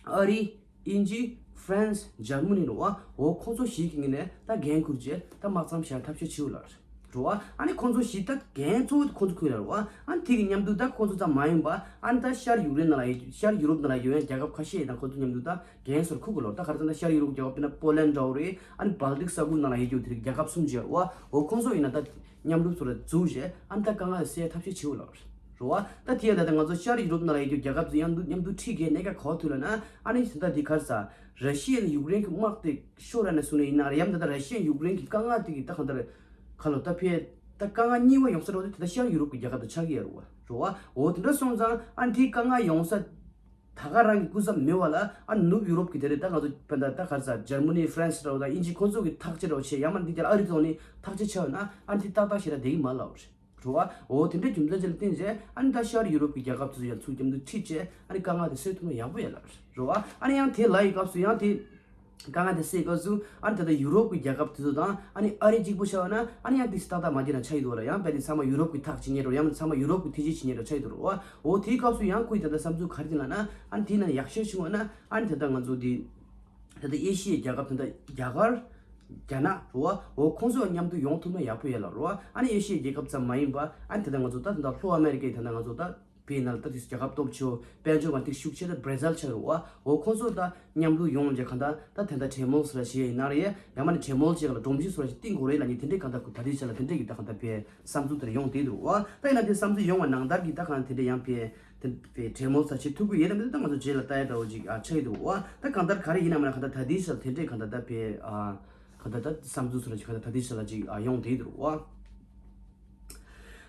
ཨ་རི། དབྱིན་ཇི། ཧྥ་རན་སི། འཇར་མ་ནི་རེད་བ། འོ་ཁོང་ཚོ་བཞི་གི་ངོས་ནས་ད་འགན་འཁུར་བྱས་ད་དམག་མཚམས་བཞག་ཐབས་ཤེས་བྱེད་དགོས་ལ་རེད་བ། ཨ་ནི་ཁོང་ཚོ་བཞི་ད་འགན་གཙོ་བོ་ཁོང་ཚོ་འཁུར་ཡ་རེད་བ། ཨ་ནི་དེ་གི་མཉམ་དུ་ད་ཁོང་ཚོ་ཙམ་མ་ཡིན་པ་ཨ་ནི་ད་ཤར་ཡུཀ་རེན་ནང་ལ་ཡོད་ཤར་ཡུ་རོབ་ནང་ལ་ཡོད་ཡང་རྒྱལ་ཁབ་ཁ་ཤས་དང་ཁོང་ཚོ་མཉམ་དུ་ད་འགན་སོར་འཁུར་དགོས་ལ་རེད། ད་ག་རེ་ཟེར་ན་ཤར་ཡུ་རོབ་རྒྱལ་ཁབ་དཔེར་ན་པོ་ལན་འདྲ་བོ་རེད། ཨ་ནི་སྦལ་ཏིག་ས་ཁུལ་ནང་ལ་ཡོད་རྒྱུ་དེ་རིགས་རྒྱལ་ཁབ་གསུམ་བྱས་རེད་བ། འོ་ཁོང་ཚོ་ཡིན་ན་ད་མཉམ་རུབ་ཚོ་ལ་འཛུགས་བྱས་ཨ་ནི་ད་དཀའ་ངལ་སེལ་ཐབས་ཤེས་བྱེད་དགོས་ལ་རེད་བ། ད་དེ་ཡང་ད་ལྟ་ང་ཚོ་ཤར་ཡུ་རོབ་ནང་ལ་ཡོད་རྒྱུ་རྒྱལ་ཁབ་ཚོ་མཉམ་དུ་མཉམ་དུ་ཁྲིད་དགོས་གནད་འགག་ག་པར་ཐུག་ལབ་ན། ཨ་ནི་ད་ལྟ་འདི་ག་རེ་ཟེར། ར་ཤི་ཡ་དང་ཡུཀ་རེན་གྱི་དམག་དེ་ཤོར་ར་ནས་བཟུང་ནས་ཡིན་ན་ཡང་ད་ལྟ་ར་ཤི་ཡ་ཡུཀ་རེན་གྱི་དཀའ་ངལ་དེ་གི་ད་གང་ལྟར་ག་ལོ་ད་ཕེ་ད་དཀའ་ངལ་གཉིས་པ་ཡོང་ས་རེད་བ། དེ་ད་ཤར་ཡུ་རོབ་ཀྱི་རྒྱལ་ཁབ་དང་ཆགས་ཀྱི་ཡོད་རེད་བ། རེད་བ། འོ་དེ་འདྲ་སོང་ཙང་ཨ་ནི་དེའི་དཀའ་ངལ་ཡོང་ས་ད་ག་རང་གི་སྐུ་ཚབ་མེད་བ་ལ་ཨ་ནི་ནུབ་ཡུ་རོབ་ཀྱི་དེ་རེད། ད་ང་ཚོ་དཔེར་ན་ད་ག་རེ་ཟེར་འཇར་མ་ནི་ཧྥ་རན་སི་འདྲ་བོ་དང་དབྱིན་ཇི་ཁོང་ཚོ་གི་ཐག་གཅོད་འདྲ་བོ་བྱས་ཡང་མ་འདི་རྒྱ་ཨ་རི་ཐོག་ནས་ཐག་གཅོད་བྱས་པ་ན་ཨ་ནི་དེ་ཏག་ཏག་ཞེ་དྲག་བསྡད་ཀྱི་མ་རེད་ལབ་རེད། རེད་བ། འོ་དེ་འདྲའི་རྒྱུ་མཚན་ཅིག་ལ་བརྟེན་བྱས་ཨ་ནི་ད་ཤར་ཡུ་རོབ་ཀྱི་རྒྱལ་ཁབ་དེ་ཚོ་ཡང་ཚུར་མཉམ་དུ་ཁྲིད་བྱས་ཨ་ནི་དཀའ་ངལ་དེ་སེལ་ཐུབ་ན་ཡག་པོ་ཡོད་ལ་རེད་བ། ཨ་ནི་ཡང་དེ་ལ་ཡི་སྐབས་སུ་ཡང་དེ་དཀའ་ངལ་དེ་སེལ་སྐབས་སུ་ཨ་ནི་ད་ལྟ་ཡུ་རོབ་ཀྱི་རྒྱལ་ཁབ་དེ་ཚོ་དང་ཨ་ནི་ཨ་རི་གཅིག་པུ་བྱས་པ་ན་ཨ་ནི་ཡང་དེ་ཏག་ཏག་མ་བྱས་ན་ཆགས་ཡོད་དོ་ལ། ཡང་དཔེ་དེ་ཚང་མ་ཡུ་རོབ་ཀྱི་ཐག་བཅད་མཁན་འདྲ་བོ་ཡང་ཚང་མ་ཡུ་རོབ་ཀྱི་ཐེ་བྱུས་བྱེད་མཁན་འདྲ་བོ་ཆགས་ཡོད་དོ་རེད་བ། འོ་དེའི་སྐབས་སུ་ཡང་ཁོའི་ད་ལྟ་བསམ་ཚུལ་ག་རེ་བྱུང་བ་ན་ཨ་ནི་དེ་ན་ཡག་ཤོས་བྱུང་བ་ན་ཨ་ནི་ད་ལྟ་ང་ཚོ་དེ་ད་ལྟ་ཨེ་ཤི་ཡའི་རྒྱལ་ཁབ་དེ་འདྲ་རྒྱ་གར། རྒྱ་ནག་རེད་བ། འོ་ཁོང་ཚོ་མཉམ་དུ་ཡོང་ཐུབ་ན་ཡག་པོ་ཡོད་ལ་རེད་བ། ཨ་ནི་ཨེ་ཤི་ཡའི་རྒྱལ་ཁབ་ཙམ་མ་ཡིན་པ་ཨ་ནི་དེ་འདྲ་ང་ཚོ་ད་དེ་འདྲ་ལྷོ་ཨ་མེ་རི་ཀའི་དེ་འདྲ་ང་ཚོ་ད་བལ་ཡུལ་ནང་ལ་ད་དེ་རྒྱལ་ཁབ་སྟོབས་ཆེ་བོ་དཔལ་འབྱོར་གང་ཐིག་ཤུགས་ཆེ་ད་བྷར་ཛིལ་ཆགས་རེད་བ། འོ་ཁོང་ཚོ་ད་མཉམ་དུ་ཡོང་རྗེས་གང་ད་ད་དེ་འདྲ་གྲོས་མོལ་ཟེར་བ་ཞིག་ཡིན་ན་རེད། ཡང་མ་ནི་གྲོས་མོལ་ཅིག་ལ་སྒྲོམ་གཞི་ཟེར་བ་ཞིག་བཏིང་དགོས་རེད་ལབ་ནི་དེ་འདྲའི་གང་ད་ཁོ་ད་དེ་ཆ་ལ་དེ་འདྲའི་གི་ད་གང་ད་བལ་བསམ་ཚུལ་དེ་འདྲ་ཡོང་བསྡད་འདུག་བ། ད་ཡིན་ན་དེ་བསམ་ཚུལ་ཡོང་བ་ནང་ལྟར་གྱི་ད་གང་དེ་འདྲ་ཡང་བལ་དེ་བལ་གྲོས་མོལ་ཟེར་བྱེད་ཐུབ་ཀྱི་ཡོད་དམ་མེད་ད་ང་ཚོ་རྗེས་ལ་ལྟ་ཡ་འདྲ་བོ་ཅིག་ཨ་ཆགས་ཀྱི་འདུག་བ། ད་གང་ལྟར་ག་རེ་ཡིན་ནམ་ན་གང་ད་ད་དེ་ཆ་ལ་དེ་འདྲའི་གང་ད་ད་བལ་ཨ་གང་ད་ད་བསམ་ཚུལ་ཟེར་བ་ཅིག་གང་ད་ད་དེ་ཆ་ལ་ཅིག་ཨ་ཡོང་བསྡད་འདུག་བ།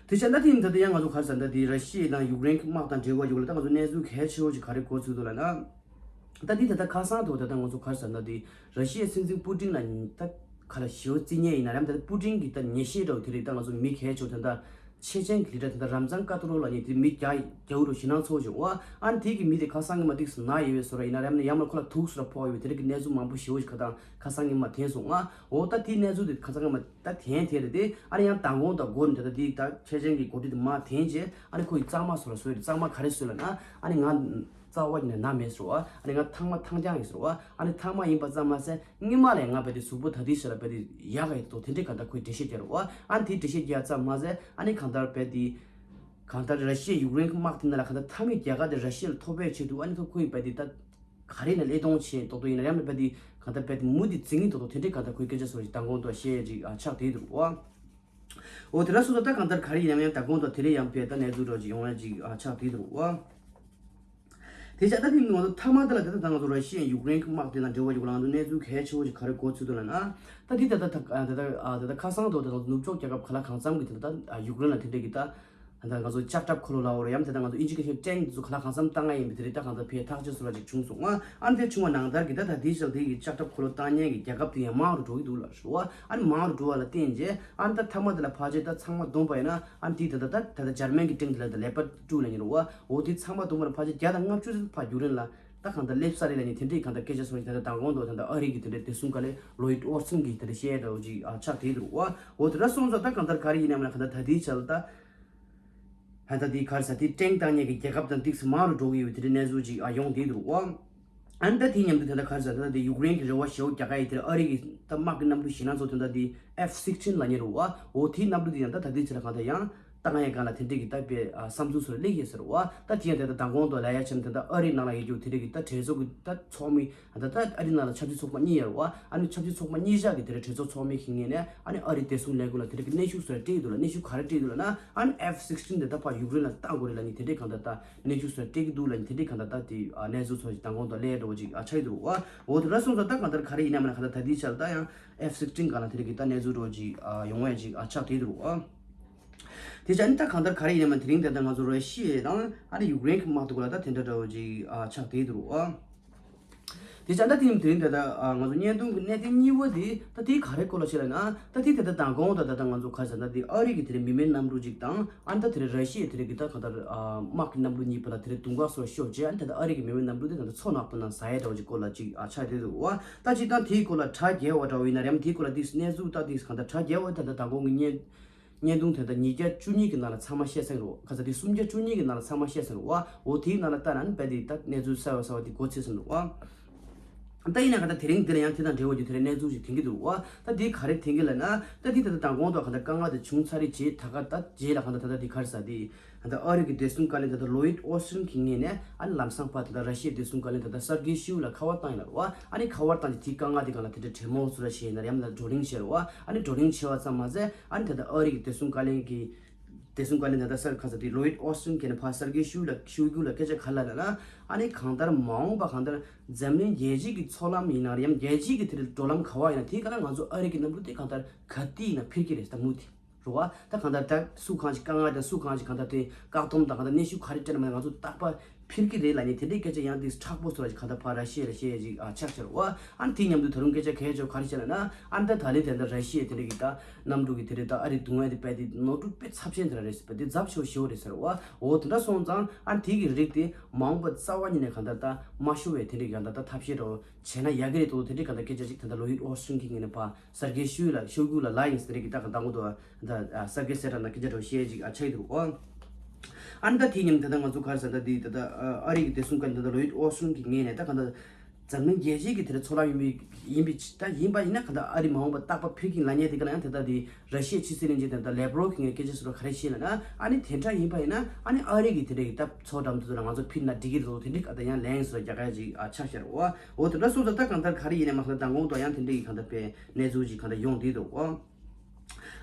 དེ་བྱས་ན་དེ་ད་ལྟ་ཡང་ང་ཚོ་ག་རེ་ཟེར་ད་དེ་ར་ཤི་ཡ་དང་ཡུཀ་རེན་གྱི་དམག་དང་འབྲེལ་བ་ཡོད་ལ་ད་ང་ཚོ་གནས་ཚུལ་གལ་ཆེ་བོ་ཅིག་ག་རེ་གོ་ཚུལ་འདུག་ལབ་ན། ད་འདི་ད་ལྟ་ཁ་སང་དུ་ད་ལྟ་ང་ཚོ་ག་རེ་ཟེར་ན་འདི་ར་ཤི་ཡའི་སྲིད་འཛིན་པུ་ཏིན་ལ་ད་ག་ལ་ཞེ་པོ་རྩིས་མཁན་ཡིན་ན་རམ། ད་པུ་ཏིན་གྱི་ད་ཉེས་ཤད་འདྲ་བོ་དེ་རིགས་ད་ང་ཚོ་མི་གལ་ཆེ་བོ་ད་ལྟ་ཆེ་ཆེན་གྱི་ལི་ད་ད་ལྟ་རམ་ཛན་ཀ་ཏུ་རོ་ལ་ཉེ་དེ་མི་རྒྱ་རྒྱ་བོ་རུ་ཞེད་སྣང་ཚ་བོ་བྱུང་བ། ཨ་ནི་དེ་གི་མི་དེ་ཁ་སང་གི་མ་ཏིག་སུ་ན་ཡོད་པའི་བཟོ་འདྲ་ཡིན་ན་རམ་ན་ཡང་མ་ཁོ་ལ་དུག་སུ་ར་ཕོག་ཡོད་པའི་དེ་རིགས་ཀྱི་གནས་ཚུལ་མང་པོ་ཞེ་པོ་ཞིག་ཁ་ད་ཁ་སང་གི་མ་ཐོན་སོང་ང་། འོ་ད་དེའི་གནས་ཚུལ་དེ་ཁ་སང་གི་མ་ད་ཐོན་ཐོན་རེད་དེ། ཨ་ནི་ཡང་མདང་དགོང་ད་འགོ་ནས་ད་ལྟ་དེ་ད་ཆེ་ཆེན་གྱི་འགོ་ཁྲིད་དེ་མ་ཐོན་རྗེས་ཨ་ནི་ཁོ་ཡི་གཙང་མ་སུ་ར་བཟོས་རེད། གཙང་མ་ག་རེ་བཟོས་ལབ་ན་ཨ་ནི་ང་རྩ་བ་ཉིད་ནས་ན་མེད་ཟེར་བ། ཨ་ནི་ང་ཐང་མ་ཐང་རྐྱང་ཡིན་ཟེར་བ། ཨ་ནི་ཐང་མ་ཡིན་པ་ཙམ་མ་ཟད་སྔོན་མ་ལས་ང་བལ་དེ་གཟུགས་པོ་ད་དེ་ཞིག་ལ་བལ་དེ་ཡག་ག་ཡོད་དོ་དེ་འདྲའི་གང་ལྟར་ཁོས་འགྲེལ་བཤད་རྒྱག་རེད་བ། ཨ་ནི་དེ་འགྲེལ་བཤད་རྒྱག་ཙམ་མ་ཟད་ཨ་ནི་གང་ལྟར་བལ་དེ་གང་ལྟར་ར་ཤི་ཡ་ཡུཀ་རེན་གྱི་དམག་དེ་ནང་ལ་གང་ལྟར་མཐའ་མའི་རྒྱལ་ཁ་དེ་ར་ཤི་ཡ་ལ་ཐོབ་པའི་ཆེད་དུ་ཨ་ནི་ཐོབ་ཁོ་ཡི་བལ་དེ་ད་ག་རེ་ན་ཀླད་སྟོང་ཆེ་ཏོག་ཏོག་ཡིན་ན་ཡང་ན་བལ་དེ་གང་ལྟར་བལ་དེ་མུ་དེ་འཛིང་གི་ཏོག་ཏོག་དེ་འདྲའི་གང་ལྟར་ཁོའི་སྐད་ཆ་སོགས་ཞིག་མདང་དགོང་དུ་བཤད་ཅིག་ཨ་ཆགས་བསྡད་འདུག་བ། འོ་དེ་འདྲ་སོང་ཙང་ད་གང་ལྟར་ག་རེ་ཡིན་ནམ་ཡང་མདང་དགོང་དུ་དེ་རེ་ཡང་བལ་ད་གནས་ཚུལ་འདྲ་ཅིག་ཡོང་ཡ་ཅིག་ཨ་ཆགས་བསྡད་འདུག་བ། དེ་ཆ་ད་དེ་ང་ཚོ་མཐའ་མ་དེ་ལ་དེ་ད་ང་ཚོ་ར་ཤི་ཡ་ཡུཀ་རེན་གྱི་དམག་དེ་དང་འབྲེལ་བ་ཡོད་ལ་ང་ཚོ་གནས་ཚུལ་གལ་ཆེ་བོ་ཞིག་ག་རེ་གོ་ཚུལ་འདུག་ལབ་ན། ད་དེ་ད་ད་ད་ད་ད་ད་ཁ་སང་དུ་ད་ང་ཚོ་ནུབ་ཕྱོགས་རྒྱལ་ཁབ་ག་ལ་གང་འཚམ་གྱི་དེ་ད་ཡུཀ་རེན་ལ་དེ་འདྲས་ཀྱི་ད་ད་ང་ཚོ་ལྕགས་ཁྲབ་འཁོར་ལོ་ལ་འོ་ར་ཡང་དེ་ད་ང་ཚོ་ཨིན་ཇི་གི་ཧེབ་ཊེང་དེ་ཚོ་ག་ལ་གང་འཚམ་བཏང་ང་ཡིན་པའི་དེ་རེད། ད་གང་ལྟར་ཕའི་ཐག་གཅོད་སོགས་ལ་ཅིག་བྱུང་སོང་ང་། ཨ་ནི་དེ་བྱུང་བ་ནང་ལྟར་གྱི་ད་ད་དེ་ཞིག་དེ་གི་ལྕགས་ཁྲབ་འཁོར་ལོ་བཏང་མཁན་གྱི་རྒྱལ་ཁབ་དེ་ཡང་མང་རུ་འགྲོ་གི་འདུག་ལ་ཞུ་བ། ཨ་ནི་མང་རུ་འགྲོ་བ་ལ་བརྟེན་རྗེས་ཨ་ནི་ད་མཐའ་མ་དེ་ལ་ཕལ་ཆེར་ད་ཚང་མ་བསྡོམས་པ་ཡིན་ན་ཨ་ནི་དེ་ད་ད་ད་ད་ད་འཇར་མན་གྱི་ཊེང་དེ་ལ་ད་ལེ་པར་ཊུ་ལ་ཉེ་རུ་བ། འོ་དེ་ཚང་མ་བསྡོམས་པ་ལ་ཕལ་ཆེར་བརྒྱ་དང་ལྔ་བཅུ་ཙམ་ཕར་རྒྱུག་རན་ལ། ད་གང་ལྟར་སླེབས་ས་རེད་ལ་ནི་དེ་འདྲའི་གང་ལྟར་སྐད་ཆ་སོང་ནས་ད་ལྟ་མདང་དགོང་དུ་ད་ལྟ་ཨ་རི་གི་དེ་འདྲའི་བདེ་སྲུང་བཀའ་བློན་ལོ་ཡིད་ཨོ་སིན་གྱིས་དེ་འདྲ་བཤད་འདྲ་བོ་ཅིག་ཨ་ཆགས་བསྡད་འདུག་བ། འོ་དེ་འདྲ་སོང་ཙང་ད་གང་ལྟར་ག་རེ་ཡིན་ནམ་ལ་གང་ལྟར་ད་ལྟའི་ཆ་ལ་ད་ད་ལྟ་དེའི་ག་རེ་ཟེར་དེ་ཊེང་བཏང་མཁན་གྱི་རྒྱལ་ཁབ་དང་ཏིག་ཙམ་མང་རུ་འགྲོ་གི་ཡོད་པའི་དེ་འདྲའི་གནས་ཚུལ་ཅིག་ཨ་ཡོང་བསྡད་འདུག་བ། ཨ་ནི་ད་དེའི་མཉམ་དུ་ད་ལྟ་ག་རེ་ཟེར་ད་ལྟ་དེ་ཡུཀ་རེན་གྱི་རེ་བ་ཞེ་པོ་རྒྱག་ག་ཡི་དེར་ཨ་རི་གི་ད་དམག་གི་གནམ་གྲུ་ཞེད་སྣང་ཚོ་དེ་འདྲ་དེ་ཨེཕ་སིག་ཊིན་ལབ་མཁན་རེད་བ། འོ་དེའི་གནམ་གྲུ་དེ་ཡང་ད་ད་ལྟའི་ཆ་ལ་གང་ལྟར་ཡང་། བཏང་ཡས་སྒང་ལ་དེ་འདྲས་ཀྱི་ད་པའི་ཨ་བསམ་ཚུལ་སོགས་སླེབས་ཡོད་ཟེར་བ། ད་དེ་ཡང་དེ་ད་མདང་དགོང་དུ་ལ་ཡ་ཆེམ་དེ་ད་ཨ་རི་ནང་ལ་ཡོད་རྒྱུ་དེ་འདྲས་ཀྱི་ད་གྲོས་ཚོགས་ཀྱི་ད་ཚོགས་མི་ད་ད་ཨ་རི་ནང་ལ་ཆབ་སྲིད་ཚོགས་པ་གཉིས་ཡོད་རེད་བ། ཨ་ནི་ཆབ་སྲིད་ཚོགས་པ་གཉིས་ཆ་གི་དེ་འདྲས་གྲོས་ཚོགས་ཚོགས་མི་གི་ངོས་ནས་ཨ་ནི་ཨ་རི་བདེ་སྲུང་ལས་ཁུངས་ལ་དེ་འདྲས་ཀྱི་གནོན་ཤུགས་སོགས་སྤྲད་ཀྱི་འདུག་ལ། གནོན་ཤུགས་ག་རེ་སྤྲད་ཀྱི་འདུག་ལབ་ན། ཨ་ནི་ཨེཕ་སིགས་ཊིན་དེ་ད་ཕར་ཡུཀ་རེན་ལ་བཏང་དགོས་རེད་ལབ་ནི་དེ་འདྲས་གང་ལྟར་ད་གནོན་ཤུགས་སོགས་སྤྲད་ཀྱི་འདུག་ལབ་ནི་དེ་འདྲས་གང་ལྟར་ད་དེ་ཨ་གནས་ཚུལ་ཚོ་ཞིག་མདང་དགོང་དུ་སླེབས་འགྲོ་ཅིག་ཨ་ཆགས་ཀྱི་འདུག་བ། འོ་དེ་འདྲ་སོང་ཙང་ད་གང་ལྟར་ག་རེ་ཡིན་ན་མིན་ན་གང་ལྟར་ད་ལྟའི་ཆར་ད་ཡང་ཨེཕ་སིགས་ཊིན་སྒང་ལ་དེ་འདྲས་ཀྱི་ད་གནས་ཚུལ་འགྲོ་ཅིག་ཨ་ཡོང་བ་ཅིག་ཨ་ཆགས་བསྡད་འདུག་བ། དེ་བྱས་ནི་ད་གང་ལྟར་ག་རེ་ཡིན་ན་མིན་ན་དེ་རིང་དེ་ལྟར་ང་ཚོ་ར་ཤི་ཡ་དང་ཨ་ནི་ཡུཀ་རེན་གྱི་དམག་དེ་གུ་ལ་ད་དེ་འདྲ་འདྲ་བོ་ཅིག་ཨ་ཆགས་བསྡད་འདུག་བ། དེ་བྱས་ད་དེ་ཡིན་དེ་རིང་དེ་ལྟར་ཨ་ང་ཚོ་བརྙན་ཐུང་གི་གནད་དོན་གཉིས་པ་དེ་ད་དེ་ག་རེ་སྐོར་ལ་བཤད་ལབ་ན། ད་དེ་དེ་ལྟར་མདང་དགོང་དང་ད་ལྟ་ང་ཚོ་ག་རེ་ཟེར་ན་དེ་ཨ་རི་གི་དེ་རིང་མི་མེད་གནམ་གྲུ་ཅིག་དང་ཨ་ནི་ད་དེ་རིང་ར་ཤི་ཡའི་དེ་རིང་གི་ད་གང་ལྟར་ཨ་དམག་གི་གནམ་གྲུ་གཉིས་པོ་ལ་དེ་རིང་དུང་དཀར་སོགས་ཤོར་རྗེས་ཨ་ནི་ད་ལྟ་ཨ་རི་གི་མི་མེད་གནམ་གྲུ་དེ་ད་ལྟ་མཚོ་ནག་པོ་ནང་ཟག་ཡས་འདྲ་བོ་ཅིག་སྐོར་ལ་ཅིག་ཨ་ཆགས་བསྡད་འདུག་བ། ད་ཅིག་ད་དེའི་སྐོར་ལ་དྲ་རྒྱས་པ་འདྲ་བོ་ཡིན་ན་རེད་མ། དེའི་སྐོར་ལ་དེ་གནས་ཚུལ་ད་དེ་གང་ལྟར་དྲ་རྒྱས་པ་ད་ལྟ་མདང་དགོང་གི་བརྙན་བརྙན་ཐུང་དེ་ད་ཉིས་བརྒྱ་བཅུ་གཉིས་གི་ནང་ལ་ཚང་མ་བཤད་ཟིན་རོ། ཁ་ཚ་དེ་སུམ་བརྒྱ་བཅུ་གཉིས་གི་ནང་ལ་ཚང་མ་བཤད་ཟིན་རོ་བ། འོ་དེའི་ནང་ལ་ལྟ་ན་ནི་དཔེ་དེ་ད་གནས་ཚུལ་གསར་བ་གསར་བ་དེ་མགོ་ཚོས་ཟིན་རོ་བ། ད་ཡིན་ན་ག་ད་དེ་རིང་འདི་ལ་ཡང་དེ་དང་འབྲེལ་བ་ཡོད་དེ་རིང་གནས་ཚུལ་ཞིག་ཐོན་གྱི་འདུག་བ། ད་དེ་ག་རེ་ཐོན་གྱི་ལབ་ན། ད་དེ་ད་ལྟ་མདང་དགོང་དང་ག་ད་དཀའ་ངལ་དེ་བྱུང་ཚར་རེད་རྗེས་ད་ག་ད་རྗེས་ལ་ག་ད་ད་ད་དེ་ག་རེ་ཟ་དེ། ད་ལྟ་ཨ་རི་གི་བདེ་སྲུང་བཀའ་བློན་ད་ལྟ་ལོ་ཡིད་ཨོ་སི་ཊིན་གྱི་ངོས་ནས་ཨ་ནི་ལམ་སང་ཕར་ད་ལྟ་ར་ཤི་ཡའི་བདེ་སྲུང་བཀའ་བློན་ད་ལྟ་སར་གྷེ་ཤིའུ་ལ་ཁ་པར་བཏང་ཡིན་ལ་རེད་བ། ཨ་ནི་ཁ་པར་བཏང་རྗེས་དེའི་དཀའ་ངལ་དེ་སྒང་ལ་དེ་འདྲ་གྲོས་མོལ་ཚུལ་ལ་བྱས་ཡིན་ན་རེད་ཡང་ན་བགྲོ་གླེང་བྱས་རེད་བ། ཨ་ནི་བགྲོ་གླེང་བྱས་པ་ཙམ་མ་ཟད་ཨ་ནི་ད་ལྟ་ཨ་རི་གི་བདེ་སྲུང་བཀའ་བློན་གྱི་བདེ་སྲུང་བཀའ་བློན་ད་ལྟ་སར་ཁ་ས་དེ་ལོ་ཡིད་ཨོ་སི་ཊིན་གྱི་ནས་ཕར་སར་གྷེ་ཤིའུ་ལ་ཤིའུ་གུ་ལ་སྐད་ཆ་ག་ལ་ལ་ན། ཨ་ནི་གང་ལྟར་མ་འོངས་པ་གང་ལྟར་འཛམ་གླིང་རྒྱལ་སྤྱི་གི་ཚོགས་ལམ་ཡིན་ན་རེད་ཡང་རྒྱལ་སྤྱི་གི་དེ་འགྲོ་ལམ་ག་བ་ཡིན་ན་དེའི་སྒང་ལ་ང་ཚོ་ཨ་རི་གི་གནམ་གྲུ་དེ་གང་ལྟར་ག་དུས་ཡིན་ན་འཕུར་གྱི་རེད་ད་མུ་མཐུད། རེད་བ། ད་གང་ལྟར་ད་སུ་གང་ཞིག་དཀའ་ངལ་དང་སུ་གང་ཞིག་གང་ལྟར་དེ་བཀག་སྡོམ་དང་གང་ལྟར་གནོན་ཤུགས་ག་རེ་སྤྲད་ན་མ་ང་ཚོ་རྟག་པར་འཕུར་གྱི་རེད་ལབ་ནས་དེ་འདྲའི་སྐད་ཆ་ཡང་དེ་མཁྲེགས་པོ་ཚོ་ལ་ཞིག་གང་ལྟར་ཕར་ར་ཤི་ཡ་ལ་བཤད་ཡ་ཞིག་ཨ་ཆགས་ཤར་བ། ཨ་ནི་དེའི་མཉམ་དུ་ད་རུང་སྐད་ཆ་གལ་ཆེ་བ་ག་རེ་བཤད་ལབ་ན། ཨ་ནི་ད་ད་ལན་དེ་འདྲ་ར་ཤི་ཡ་དེ་འདྲ་གི་ད་གནམ་གྲུ་གི་དེ་འདྲ་ད་ཨ་རི་རྡུང་བ་དེ་དཔེ་དེ་ནོར་འཁྲུལ་དཔེ་ཚབས་ཆེན་དེ་འདྲ་རེད་ཟེར་བ་དེ་ཚབས་ཆེ་བ་ཞེ་པོ་རེད་ཟེར་བ། འོ་དེ་འདྲ་སོང་ཙང་ཨ་ནི་དེ་གི་རིགས་དེ་མ་འོངས་པ་རྩ་བ་ཉིད་ནས་གང་ལྟར་ད་མ་ཤོར་བའི་དེ་འདྲ་གི་གང་ལྟར་ད་ཐབས་ཤེས་འདྲ་བོ་བྱས་ན་ཡག་གི་རེད་འདུག་དེ་འདྲའི་གང་ལྟར་སྐད་ཆ་ཅིག་ད་ལྟ་ལོ་ཡིད་ཨོ་སི་ཊིན་གྱི་ངོས་ནས་ཕར་སར་གྷེ་ཤིའུ་ལ་ཤིའུ་གུ་ལ་ལབ་ཡིན་ཟེར་གྱི་ད་ག་ད་ངོ་དུ་ད་སར་གྷེ་སེ་ར་ན་སྐད་ཆ་འདྲ་བོ་བཤད་ཅིག་ཨ་ཆགས་ཀྱི་འདུག་ཨོ། ཨ་ནི་ད་དེའི་མཉམ་དུ་ད་ལྟ་ང་ཚོ་ག་རེ་ཟེར་ད་དེ་ད་ལྟ་ཨ་རི་གི་བདེ་སྲུང་བཀའ་བློན་ད་ལྟ་ལོ་ཡིད་ཨོ་སི་ཊིན་གྱི་ངོས་ནས་ད་ག་ད་འཛམ་གླིང་རྒྱལ་སྤྱིའི་གི་དེ་འདྲ་ཚོགས་ལམ་ཡིན་པའི་ཡིན་པའི་ད་ཡིན་པ་ཡིན་ན་ག་ད་ཨ་རི་མ་འོངས་པ་རྟག་པར་འཕུར་གྱིན་ལབ་མཁན་དེ་ག་ལ་ཡང་དེ་ད་དེ་ར་ཤི་ཡའི་ཕྱི་སྲིད་བློན་ཆེན་དེ་ད་ལེབ་རོབ་གི་ངོས་སྐད་ཆ་ཟེར་བ་ག་རེ་བཤད་ལབ་ན། ཨ་ནི་དེ་འདྲ་ཡིན་པ་ཡིན་ན་ཨ་ནི་ཨ་རི་གི་དེ་འདྲ་གི་ད་ཚོགས་འགྲམ་དུ་ལ་ང་ཚོ་འཕུར་ན་འགྲིག་གི་རེད་དེ་འདྲ་ག་ད་ཡང་ལན་ཟེར་རྒྱག་ཡ་ཅིག་ཨ་ཆགས་ཤར་བ། འོ་དེ་འདྲ་སོང་ཙང་ད་གང་ལྟར་ག་རེ་ཡིན་ནའི་མ་ག་ད་མདང་དགོང་དུ་ཡང་དེ་འདྲ་གི་གང་ལྟར་དཔེ་གནས་ཚུལ་ཅིག་གང་ལྟར་ཡོང་བསྡད་འདུག་ཨོ།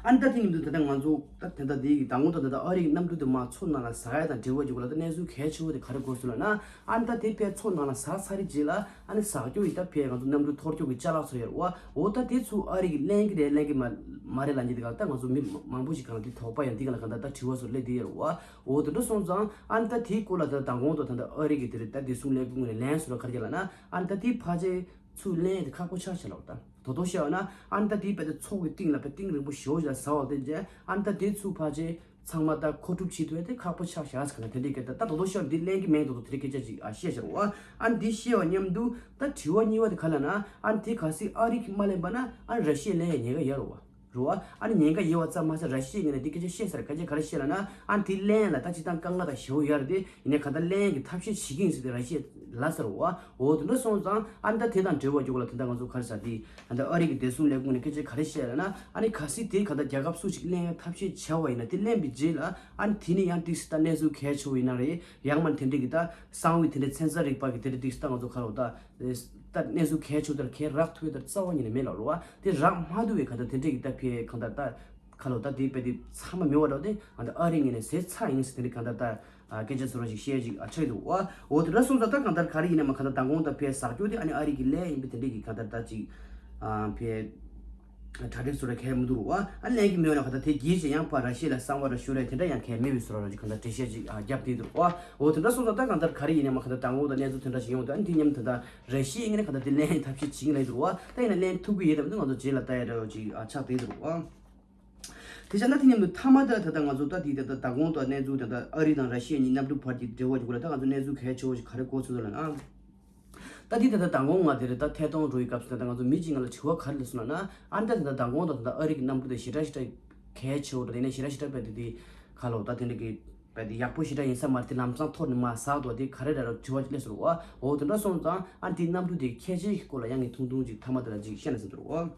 ཨ་ནི་ད་དེ་ཉིན་དུ་ད་ལྟ་ང་ཚོ་ད་དེ་ད་དེ་གི་མདང་དགོང་དུ་ད་ལྟ་ཨ་རིའི་གནམ་གྲུ་དེ་མར་མཚོ་ནང་ལ་ཟག་ཡ་དང་འབྲེལ་བ་ཡོད་པ་ལ་ད་གནས་ཚུལ་གལ་ཆེ་བོ་དེ་ག་རེ་གོ་སོང་ལབ་ན། ཨ་ནི་ད་དེ་ཕར་མཚོ་ནང་ལ་ཟག་ཚར་རེད་རྗེས་ལ་ཨ་ནི་ཟག་རྒྱུ་ཡི་ད་ཕར་ང་ཚོ་གནམ་གྲུ་འཐོར་རྒྱུ་གི་ཅ་ལག་ཚོ་ཡོད་རེད་བ། འོ་ད་དེ་ཚོ་ཨ་རི་གིས་ལེན་གི་རེད་ལེན་གི་མ་མ་རེད་ལབ་མཁན་དེ་ག་ད་ང་ཚོ་མི་མང་པོ་ཞིག་གང་ལ་དེ་དོགས་པ་ཡང་དེ་ག་ལ་གང་ལྟར་ད་དྲི་བ་ཚོ་སླེབས་བསྡད་ཡོད་རེད་བ། འོ་དེ་འདྲ་སོང་ཙང་ཨ་ནི་ད་དེའི་སྐོར་ལ་ད་མདང་དགོང་དུ་ད་ད་ཨ་རི་གི་དེ་རེད་ད་བདེ་སྲུང་ལས་ཁུངས་ནས་ལན་ཟེར་བ་ག་རེ་ལབ་ན། ཨ་ནི་ད་དེ་ཕལ་ཆེར་ཚུར་ལེན་ཡས་དེ་ཁག་པོ་ཆགས་ཆགས་ལབ་ད། དོ་དོ་བཤད་ན་ཨ་ནི་ད་དེའི་བལ་དེ་མཚོ་གི་གཏིང་ལ་བལ་གཏིང་རིང་པོ་ཞེ་པོ་ཞིག་ལ་ཟ་བ་དེ་རྗེས་ཨ་ནི་ད་དེ་ཚུར་ཕལ་ཆེར་ཚང་མ་ད་མཁོ་སྒྲུབ་བྱེད་ཐུབ་ཡས་དེ་ཁག་པོ་ཆགས་ཤག་ཟེར་ན་དེ་འདྲའི་སྐད་ད་ད་དོ་དོ་བཤད་ན་དེ་ལེན་གི་མེད་དོ་དོ་དེ་འདྲའི་སྐད་ཆ་ཅིག་ཨ་བཤད་ཤག་རེད་བ། ཨ་ནི་དེ་བཤད་པ་མཉམ་དུ་ད་དྲི་བ་གཉིས་པ་དེ་ག་ལབ་ན་ཨ་ནི་དེ་གལ་སྲིད་ཨ་རི་གིས་མ་ལེན་པ་ན་ཨ་ནི་ར་ཤི་ཡས་ལེན་ཡས་ཉེན་ཁ་ཡོད་རེད་བ། རེད་བ། ཨ་ནི་ཉེན་ཁ་ཡོད་པ་ཙམ་མ་ཟད་ར་ཤི་ཡའི་ངོས་ནས་འདི་སྐད་ཆ་བཤད་ས་རེད། སྐད་ཆ་ག་རེ་བཤད་ལབ་ན་ཨ་ནི་དེ་ལེན་ལ་ད་སྤྱིར་བཏང་དཀའ་ངལ་དང་ཞེ་པོ་ཡོད་རེད་དེ་ཡིན་ནའི་གང་ལྟར་ལེན་གྱི་ཐབས་ཤེས་བྱེད་ཀྱི་ཡིན་ཟེར་ཏེ་ར་ཤི་ཡས་ལབ་ས་རེད་བ། འོ་དེ་འདྲ་སོང་ཙང་ཨ་ནི་ད་དེ་དང་འབྲེལ་བ་རྒྱུ་ལ་དེ་འདྲ་ང་ཚོ་ག་རེ་ཟེར་དེ་ཨ་ནི་ད་ཨ་རི་གི་བདེ་སྲུང་ལས་ཁུངས་ནས་སྐད་ཆ་ག་རེ་བཤད་ལབ་ན་ཨ་ནི་གལ་སྲིད་དེ་གང་ལྟར་རྒྱལ་ཁབ་སུ་ཞིག་ལེན་ཐབས་ཤེས་བྱས་པ་ཡིན་ན་དེ་ལེན་པའི་རྗེས་ལ་ཨ་ནི་དེ་ནི་ཡང་ཏིག་སི་ད་གནས་ཚུལ་གལ་ཆེ་བོ་ཡིན་ན་རེད་ཡང་མ་དེ་འདྲ་གི་ད་གསང་བའི་དེ་འདྲ་ཚན་རྩལ་རིག་པ་གི་དེ་འདྲ་ཏིག་སི་ད་ང་ཚོ་ག་རེ་ད། ད་གནས་ཚུལ་གལ་ཆེ་དེར་གལ་རག་ཐུབ་ཡོད་དེར་རྩ་བ་ཉིད་ནས་མེད་ལ་རོ་བ། དེ་རག་མ་ཐུབ་པའི་གང་ལྟར་དེ་འདྲས་ཀྱི་ད་ཕའི་གང་ལྟར་ད་ཁ་ལོ་ད་དེ་དཔེ་དེ་ཚང་མ་མེད་པ་འདྲ་དེ་ཨ་ད་ཨ་རི་ངོས་ནས་ཟས་ཚ་ཡིན་ཟེར་དེ་འདྲས་གང་ལྟར་ད་སྐད་ཆ་ཚོ་རང་ཞིག་བཤད་ཅིག་ཨ་ཆགས་འདུག་བ། འོ་དེ་འདྲ་སོང་ཙང་ད་གང་ལྟར་ག་རེ་ཡིན་ན་མ་གང་ལྟར་མདང་དགོང་ད་ཕའི་ཟག་རྒྱུ་དེ་ཨ་ནི་ཨ་རི་གི་ལས་ཡིན་པའི་དེ་འདྲས་ཀྱི་གང་ལྟར་ད་ཅིག་ཨ་ཕའི་གྲ་སྒྲིག་བཟོ་ར་གལ་མི་འདུག་རུ་བ། ཨ་ལན་གྱི་མེད་ན་ག་ད་དེ་གྱིས་ཅི་ཡང་ཕ་ར་ཤི་ལ་གསང་བ་ར་ཤུ་ར་དེ་འདྲ་ཡང་གལ་མེད་པའི་བཟོ་ར་ར་ཅིག་ག་ད་འགྲེལ་བཤད་ཅིག་ཨ་རྒྱབ་དེ་འདུག་རུ་བ། འོ་དེ་འདྲ་སོང་ཙང་ད་གང་ལྟར་ག་རེ་ཡིན་ན་མ་ག་ད་དང་འོ་ད་གནས་ཚུལ་དེ་འདྲ་ཞིག་ཡོང་དུས་ཨ་ནི་དེ་མཉམ་དུ་ད་ར་ཤི་ཡ་ངས་ནི་ག་ད་དེ་ལན་ཐབས་ཤེས་བྱིང་ལ་འདུག་རུ་བ། ད་ཡིན་ན་ལན་ཐུབ་གི་ཡོད་དམ་དུ་ང་ཚོ་རྗེས་ལ་ལྟ་ཡ་འདྲ་བ་ཅིག་ཨ་ཆགས་དེ་འདུག་རུ་བ། དེ་བྱས་ན་དེ་མཉམ་དུ་མཐའ་མ་ད་ད་ད་ང་ཚོ་ད་དེ་ད་ད་དང་འོ་ད་གནས་ཚུལ་ད་ད་ཨ་རི་དང་ར་ཤི་ཡ་གཉིས་གནམ་གྲུ་བར་གྱི་འབྲེལ་བ་ཅིག་གུ་ལ་ད་ང་ཚོ་གནས་ཚུལ་གལ་ཆེ་བོ་ཞིག་ག་རེ་གོ་ཚོད་ལ་ན། ད་དེ་ད་ལྟ་མདང་དགོང་ང་དེ་རེད་ད་ཐད་གཏོང་འགྲོ་ཡི་སྐབས་སུ་ད་ལྟ་ང་ཚོ་མི་གཅིག་ང་ལ་དྲི་བ་ག་རེ་སླེབས་སོང་ལབ་ན། ཨ་ནི་ད་ད་ལྟ་མདང་དགོང་ད་ད་ལྟ་ཨ་རི་གི་གནམ་གྲུ་དེ་ཞེ་དྲག་ཞེ་དྲག་གལ་ཆེ་བོ་འདྲ་དེ་ནས་ཞེ་དྲག་ཞེ་དྲག་དཔེ་དེ་དེ་ག་ལོ་ད་དེ་འདྲ་གི་དཔེ་དེ་ཡག་པོ་ཞེ་དྲག་ཡིན་ས་མ་རེད། དེ་ལམ་སང་འཐོར་ནས་མར་ཟག་འདུག་དེ་ག་རེ་རེད་རོ་དྲི་བ་སླེབས་སོང་རོ་བ། འོ་དེ་འདྲ་སོང་ཙང་ཨ་ནི་དེ་གནམ་གྲུ་དེ་ཁྱད་ཆོས་ཀྱི་སྐོར་ལ་ཡང་ངས་ཐུང་ཐུང་ཅིག་མཐའ་མ་དེ་ལ་ཅིག་བཤད་ན་ཟེར་འདུག་རོ་བ།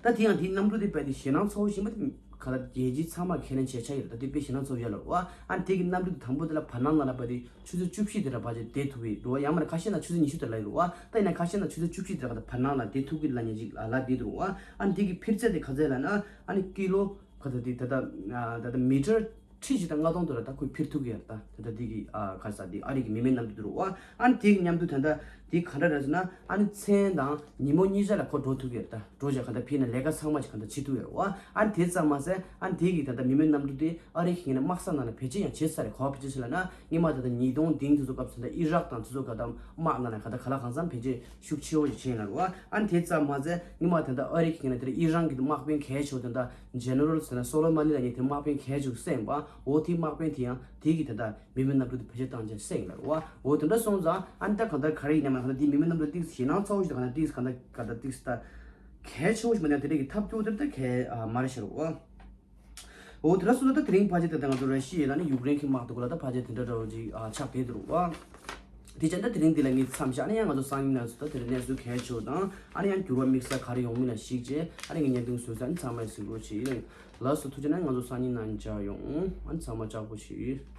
ད་དེ་ཡང་དེའི་གནམ་གྲུ་དེ་དཔེ་དེ་ཞེད་སྣང་ཚ་བོ་ཞིག་མ་དེ་ ག་ད་རྒྱལ་སྤྱི་ཚང་མ་ཁས་ལེན་བྱས་ཆ་ཡོད་རེད། ད་དེ་དཔེ་ཞེད་སྣང་ཚ་པོ་ཡོད་ལ་རེད་བ། ཨ་ནི་དེ་གི་གནམ་གྲུ་དེ་དང་པོ་དེ་ལ་བར་སྣང་ལ་ལ་བ་དེ་ཆུ་ཚོད་བཅུ་བཞི་དེ་ལ་བ་ཅིག་བསྡད་ཐུབ་ཀྱི་རེད་བ། ཡང་མིན་ན་ཁ་ཤས་ན་ཆུ་ཚོད་ཉི་ཤུ་དེ་ལ་ཡོད་རེད་བ། ད་ཡིན་ན་ཁ་ཤས་ན་ཆུ་ཚོད་བཅུ་བཞི་དེ་ལ་ག་ད་བར་སྣང་ལ་བསྡད་ཐུབ་ཀྱི་ལ་ཉེ་ཅིག་ལ་ལ་བསྡད་འདུག་རེད་བ། ཨ་ནི་དེ་གི་འཕེལ་ཚད་དེ་ག་ཚད་ལ་ན་ཨ་ནི་ཀི་ལོ་ག་ད་དེ་ད་ད་ད་ད་མི་ཊར་ཁྲི་གཅིག་དང་ལྔ་སྟོང་དེ་ལ་ད་ཁོས་འཕེལ་ཐུབ་ཀྱི་ཡོད་རེད། ད་ད་ད་དེ་གི་ཨ་ག་ས་དེ་ཨ་རི་གི་མི་མེད་གནམ་གྲུ་དེ་རེད་བ། ཨ་ནི་དེ་གི་མཉམ་དུ་ད་ད་དེ་ག་འདྲ་རེད་ཟེར་ན་ཨ་ནི་མཚན་དང་ཉིན་མོ་གཉིས་ཆ་ལ་ཁོ་འགྲོ་ཐུབ་ཀྱི་ཡོད་རེད། ད་འགྲོ་བྱས་ག་ད་ཕྱིན་ན་ལས་ཀ་ཚང་མ་ཅིག་ག་ད་བྱེད་ཐུབ་ཀྱི་ཡོད་རེད་བ། ཨ་ནི་དེ་ཙམ་མ་ཟད་ཨ་ནི་དེ་གི་ད་ལྟ་མི་མེད་གནམ་གྲུ་དེ་ཨ་རི་གི་ངོས་ནས་དམག་ས་ནང་ལ་བེད་སྤྱོད་ཡང་བྱེད་ས་རེད། ག་པར་བེད་སྤྱོད་བྱེད་ལབ་ན་སྔོན་མ་ད་ལྟ་ཉིས་སྟོང་བདུན་དེ་ཚོ་སྐབས་སུ་ད་ཨི་རག་དང་དེ་ཚོ་ག་ད་དམག་ནང་ལ་ག་ད་ག་ལ་གང་འཚམ་བེད་སྤྱོད་ཤུགས་ཆེ་བོ་ཞིག་བྱེད་ཡིན་ལབ་རེད་བ། ཨ་ནི་དེ་ཙམ་མ་ཟད་སྔོན་མ་ད་ལྟ་ཨ་རི་གི་ངོས་ནས་དེ་ལ་ཨི་རན་གི་དམག་དཔོན་གལ་ཆེ་བོ་ད་ལྟ་ཇེ་ནེ་རལ་ཟེར་ན་སོ་ལེ་མ་ནི་ལབ་མཁན་དེ་དམག་དཔོན་གལ་ཆེ་བོ་བསད་ཡིན་པ། འོ་དེའི་དམག་དཔོན་དེ་ཡང་དེ་གི་ད་ལྟ་མི་མེད་གནམ་གྲུ་དེ་བེད་སྤྱོད་བཏང་བྱས་བསད་ཡིན་ལབ་རེད་བ། འོ་དེ་འདྲ་སོང་ཙང་ཨ་ནི་ད་གང་ལྟར་ག་རེ་ཡིན་ན་མ་གང་ལྟར་དེ་མི་མེད་གནམ་གྲུ་ཏིག་ཞེད་སྣང་ཚ་བོ་ཞིག་ད་གང་ལྟར་ཏིག་གང་ལྟར་ག་ད་ཏིག་ད་གལ་ཆེ་བོ་ཞིག་མ་ནི་དེ་འདྲ་གི་ཐབས་སྐྱོ་དེ་ད་གལ་ཨ་མ་རེད་ཤག་རེད་བ། འོ་དེ་འདྲ་སོང་ཙང་ད་དེ་རིང་ཕལ་ཆེར་ད་ལྟ་ང་ཚོ་ར་ཤི་ཡ་ལ་ནི་ཡུཀ་རེན་གྱི་དམག་དེ་གོ་ལ་ད་ཕལ་ཆེར་དེ་འདྲ་འདྲ་བོ་ཅིག་ཨ་ཆགས་བསྡད་འདུག་རེད་བ། དེ་བྱས་ད་དེ་རིང་འདི་ལ་ངས་མཚམས་བཞག་ནས་ཡང་ང་ཚོ་སང་ཉིན་ནང་ཚོ་ད་དེ་རིང་གནས་ཚུལ་གལ་ཆེ་བོ་དང་ཨ་ནི་ཡང་འགྱུར་བ་དམིགས་བསལ་ག་རེ་ཡོང་མིན་ལ་གཞིགས་བྱས་ཨ་ནི་ངས་བརྙན་ཐུང་བཟོས་ཚར་ནས་ཚང་མས་གཟིགས་རོགས་བྱེད། ལགས་སོ། ཐུགས་རྗེ་གནང་། ང་ཚོ་སང་ཉིན་ནང་མཇལ་ཡོང་། ཨ་ནི་ཚང་མ་ལྕགས་པོ་བྱེད།